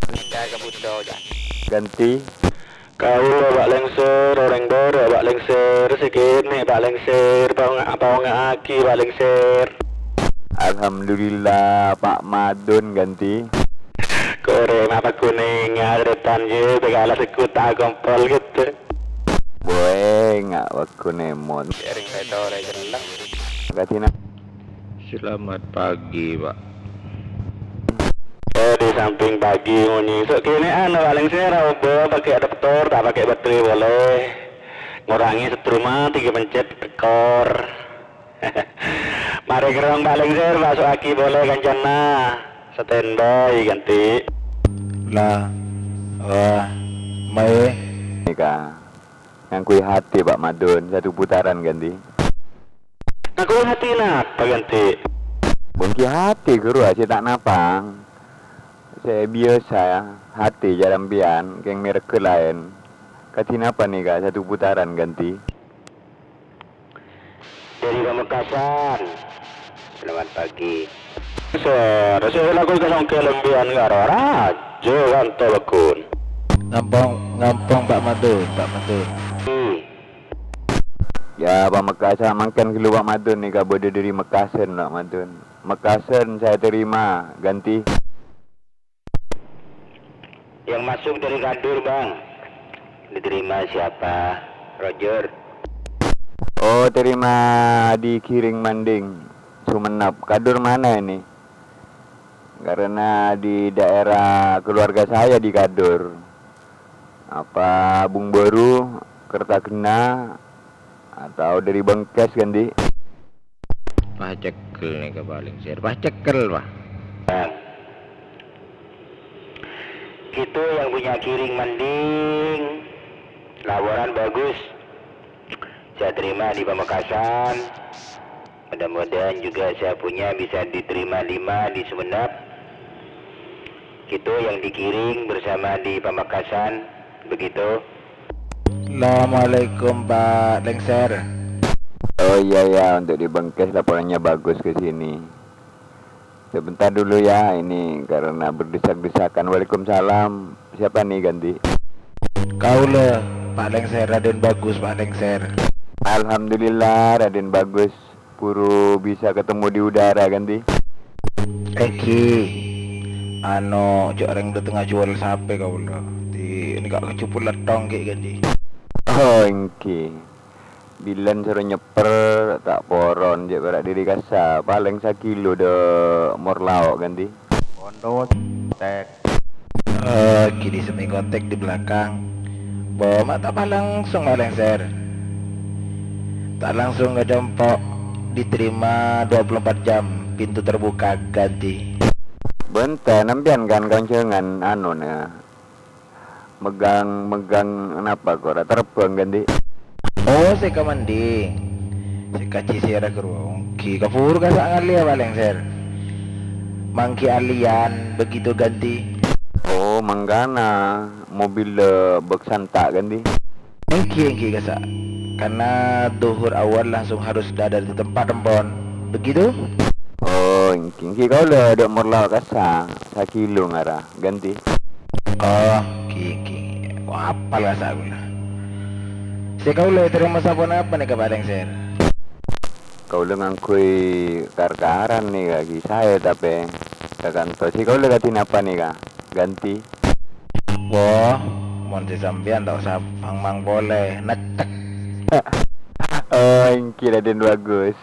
Pindah ke Budo, ya. Ganti. Kaula, Pak Lengser, oreng Boro, Pak Lengser, sè kene, Pak Lengser, paonga-, paonga'agi, Pak Lengser. Alhamdulillah, Pak Madun ganti. Kore, napa kuning, ngadretan, ye, tegala sekut, tak kompol, gitu. Boy, nga' waggu nemon. Ring petore jellang. Katina. Selamat pagi, Pak. Eh, di samping pagi ngonyi. Sok kene anu, Pak Lengser, obo pakai adaptor, tak pakai baterai boleh. Ngurangi setrum, tinggi pencet tekor. Mare kerong, Pak Lengser, masuk aki boleh kancana. Standby, ganti. Lah, wah, mae. Nika. Nganggui hati, Pak Madun, satu putaran, ganti. Nganggui hati napa, ganti? Bungki hati, guru, aja tak napang. Saya biasa, ya. Hati jarampian, keng merek lain. Kadi napa nih, Kak? Satu putaran, ganti. Dari Pamekasan. Selamat pagi. Ser, saya lagu kasongke lembian karo raja kanto lekun. Ngampong, ngampong Pak Madun, Pak Madun. Hmm. Ya, Pamekasan mangken gelu Pak Madun nih, Kak, bodo dari Mekasen, Pak Madun. Mekasen saya terima, ganti. Yang masuk dari Kadur, Bang. Diterima siapa? Roger. Oh, terima di Giring Manding, Sumenep. Kadur mana ini? Karena di daerah keluarga saya di Kadur. Apa Bung Baru, Kertagena, Atau dari Bengkes, Gandi? Pas cekel nèka palèng, Sir. Pas cekel, Pak. Bang. Itu yang punya Kiring Manding. Laporan bagus. Saya terima di Pamekasan. Mudah-mudahan juga saya punya bisa diterima lima di Sumenep. Itu yang dikiring bersama di Pamekasan, begitu. Assalamualaikum, Pak Lengser. Oh iya, ya, untuk di Bengkes laporannya bagus ke sini. Sebentar dulu ya, ini karena berdesak-desakan. Waalaikumsalam. Siapa nih, Gandi? Kaula, Pak Lengser, Raden Bagus, Pak Lengser. Alhamdulillah, Raden Bagus. Buru bisa ketemu di udara, Gandi? Èngghi. Anu, cè' orèng dâteng ajhuwâl sapè kaula. Di, nèka kajhubul lèttong ghi', Gandi. Oh, èngghi. Bilân soro nyèpper, ta' poron, jhâ' pèra' dhiri kassa', palèng sakilo dâ' Morlao', Gandi. Pondhut, tek. Eh, ghi' semmèng kontak di belakang. Bo, ma' ta' pas langsung, Pak Lengser. Ta' langsung ka compo', diterima dua puluh empat jam, pintu terbuka, Gandi. Bhunten, sampèyan kan konjhângan, anu, nè. Megang-megang napa kok ora terbang, Gandi? Oh, sè ka Manding. Sè ka Cisera Gerwong. Ghi kaburu kassa' ngalèya palèng, Sir. Mangghi aliyan begitu, Gandi. Oh, mangkana mobil, eh, bak santa', Gandi? Èngghi, èngghi, kassa'. Karena duhur awal langsung harus ada di tempat, empon. Begitu? Oh, èngghi, èngghi. Kaulâ dâ' Morlao' kassa', sakilo ngara. Gandi. Oh, èngghi, èngghi. Wah, apal kassa' kaulâ. Sè kaulâ ètarèma saponapa nèka, Pak Lengser? Kaulâ ngangghuy kar-karan nèka, ghi saè tapè ka kanto. Sè kaulâ kadhi napa nèka? Gandi. Wah, mon sè sampèyan ta' osa mang-mang polè, neccek. Oh, èngghi, Raden Bagus.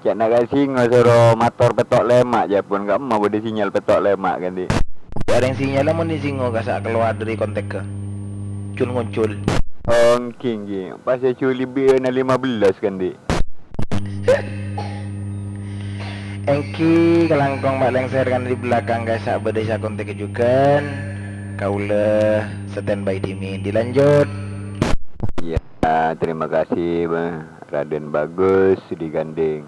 Ca'na ka singo soro mator pètto' lèma', jhâ' pon ka'emma bâdâ sinyal pètto' lèma', Gandi. Orèng sinyal mon è singo kassa' kalowar dâri kontak ka. Cul-ngoncul. Oh, èngghi, èngghi. Pas è Juli biyâna lima belas, Gandi. Èngghi kalangkong Pak Lengser kan di belakang kassa' bâdâ sè akontak jhughân. Kaulâ standby dhimin. Dilanjut. Iya, terima kasih, Raden Bagus digandeng.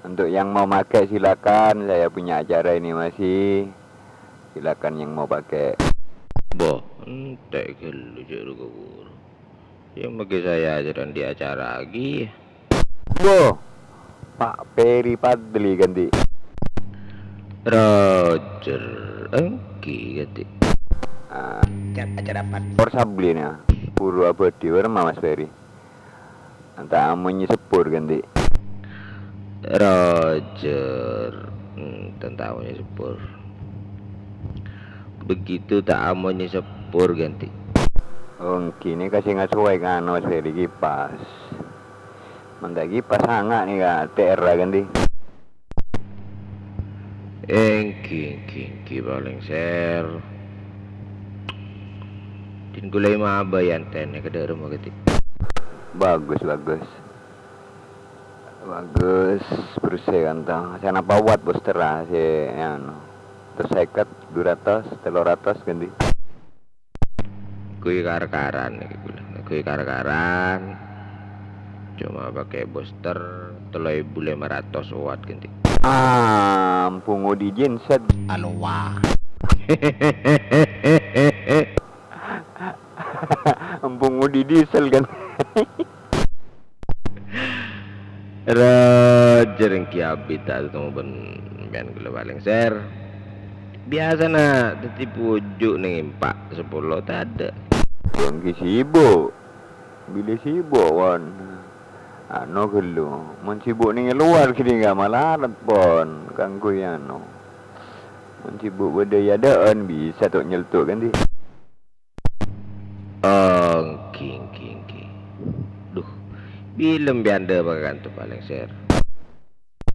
Untuk yang mau pakai, silakan, saya punya acara ini masih. Silakan yang mau pakai. Bo, entè' ghâllu jhâ' ru-kaburu. Ya, mangkè saya ajaran di acara lagi. Bo, Pak Peri Padli, Gandi. Roger, èngghi, Gandi. Ah, acara apa? Por sablina. Buru abâdhi, bârâmma, Mas Peri? Anta' amonye sebbhur, Gandi. Roger. Hmm, tentang amonye sebbhur. Begitu ta' amonye sebbhur, Gandi. Oh, èngghi, nèka sè ngasowaè ka anu, Mas Ferry, kipas. Mon ta' kipas, sanga' nèka, T R, Gandi. Èngghi, èngghi, èngghi, palèng, Sir. Din kulai mabâ yâ antènè ka dâremma, Gandi. Bagus, bagus. Bagus, bersih kan, ta. Sè napa wat booster, ah, sè, anu, saratos sèket, dua ratos, tello ratos, Gandi. Ghâbây kar-karan nèka kaulâ. Ghâbây kar-karan. Coma pakai booster tello èbu lèma ratos watt, Gandi. Ah, empung odi genset. Alowa. Empung odi diesel, kan. Roger, èngghi abit ta' tatemmo bân sampèyan kaulâ palèng, Sir. Biyasana dhâddhi bhuju' neng empa' sapolo tadâ'. Èngghi sibuk. Bilâ sibuk, won. Anu ghâllu. Mon sibuk neng è lowar ghânèka malar pon kaangghuy anu. Mon sibuk bâdâ è adâ'ân bisa to' nyeltu', Gandi. Oh, èngghi, èngghi, èngghi. Duh, bilâ sampèyan dâpa' ka kanto palèng, Sir?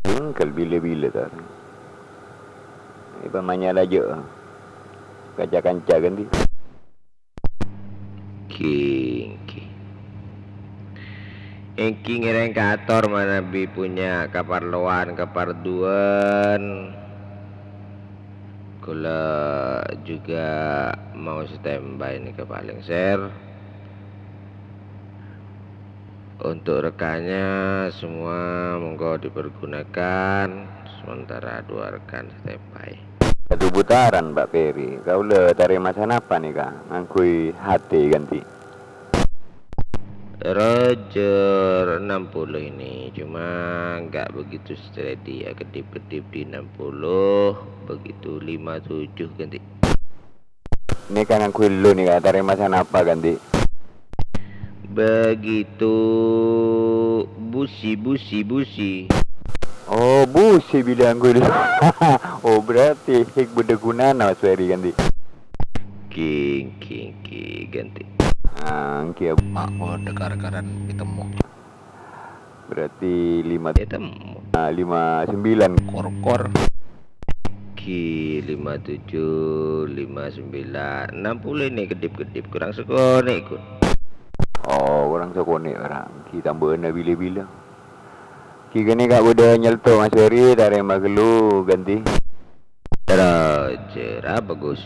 Engghâl bilâ-bilâ, ta. Èpamanyala jâ' ka ca-kanca, Gandi. Èngghi, èngghi. Èngghi ngèrèng kaator manabi punya kaparlowan kaparduwân. Kaulâ juga mau standby nèka palèng, Sir. Untuk rekannya semua monggo dipergunakan, sementara dua rekan standby. Satu putaran, Pak Peri. Kaulâ tarèma sanapa nèka? Ngangghuy H T ghântè. Roger enam puluh ini, cuma nggak begitu steady ya, kedip-kedip di enam puluh, begitu lima tujuh ghântè. Nèka ngangghuy lo nèka, tarèma sanapa ghântè? Begitu busi, busi, busi. Oh, busi bilâ ngangghuy lo. Oh, berarti hèk bâdâ ghunana, Mas Ferry, ghântè. King, king, king, ghântè. Ah, èngghi, Abu. Mak, bâdâ kar-karan ètemmo. Berarti lima, ètemmo. Ah, lima sembilan. Kor-kor. Èngghi lima tujuh, lima sembilan, enam puluh ini kedip-kedip, kurang sakonè', Gun. Oh, kurang sakonè' bhârâng. Èngghi tambâna bilâ-bilâ. Èngghi ghântè ka' bâdâ nyelto, Mas Ferry, tarèma ghâllu ghântè. Roger, apa, Gus?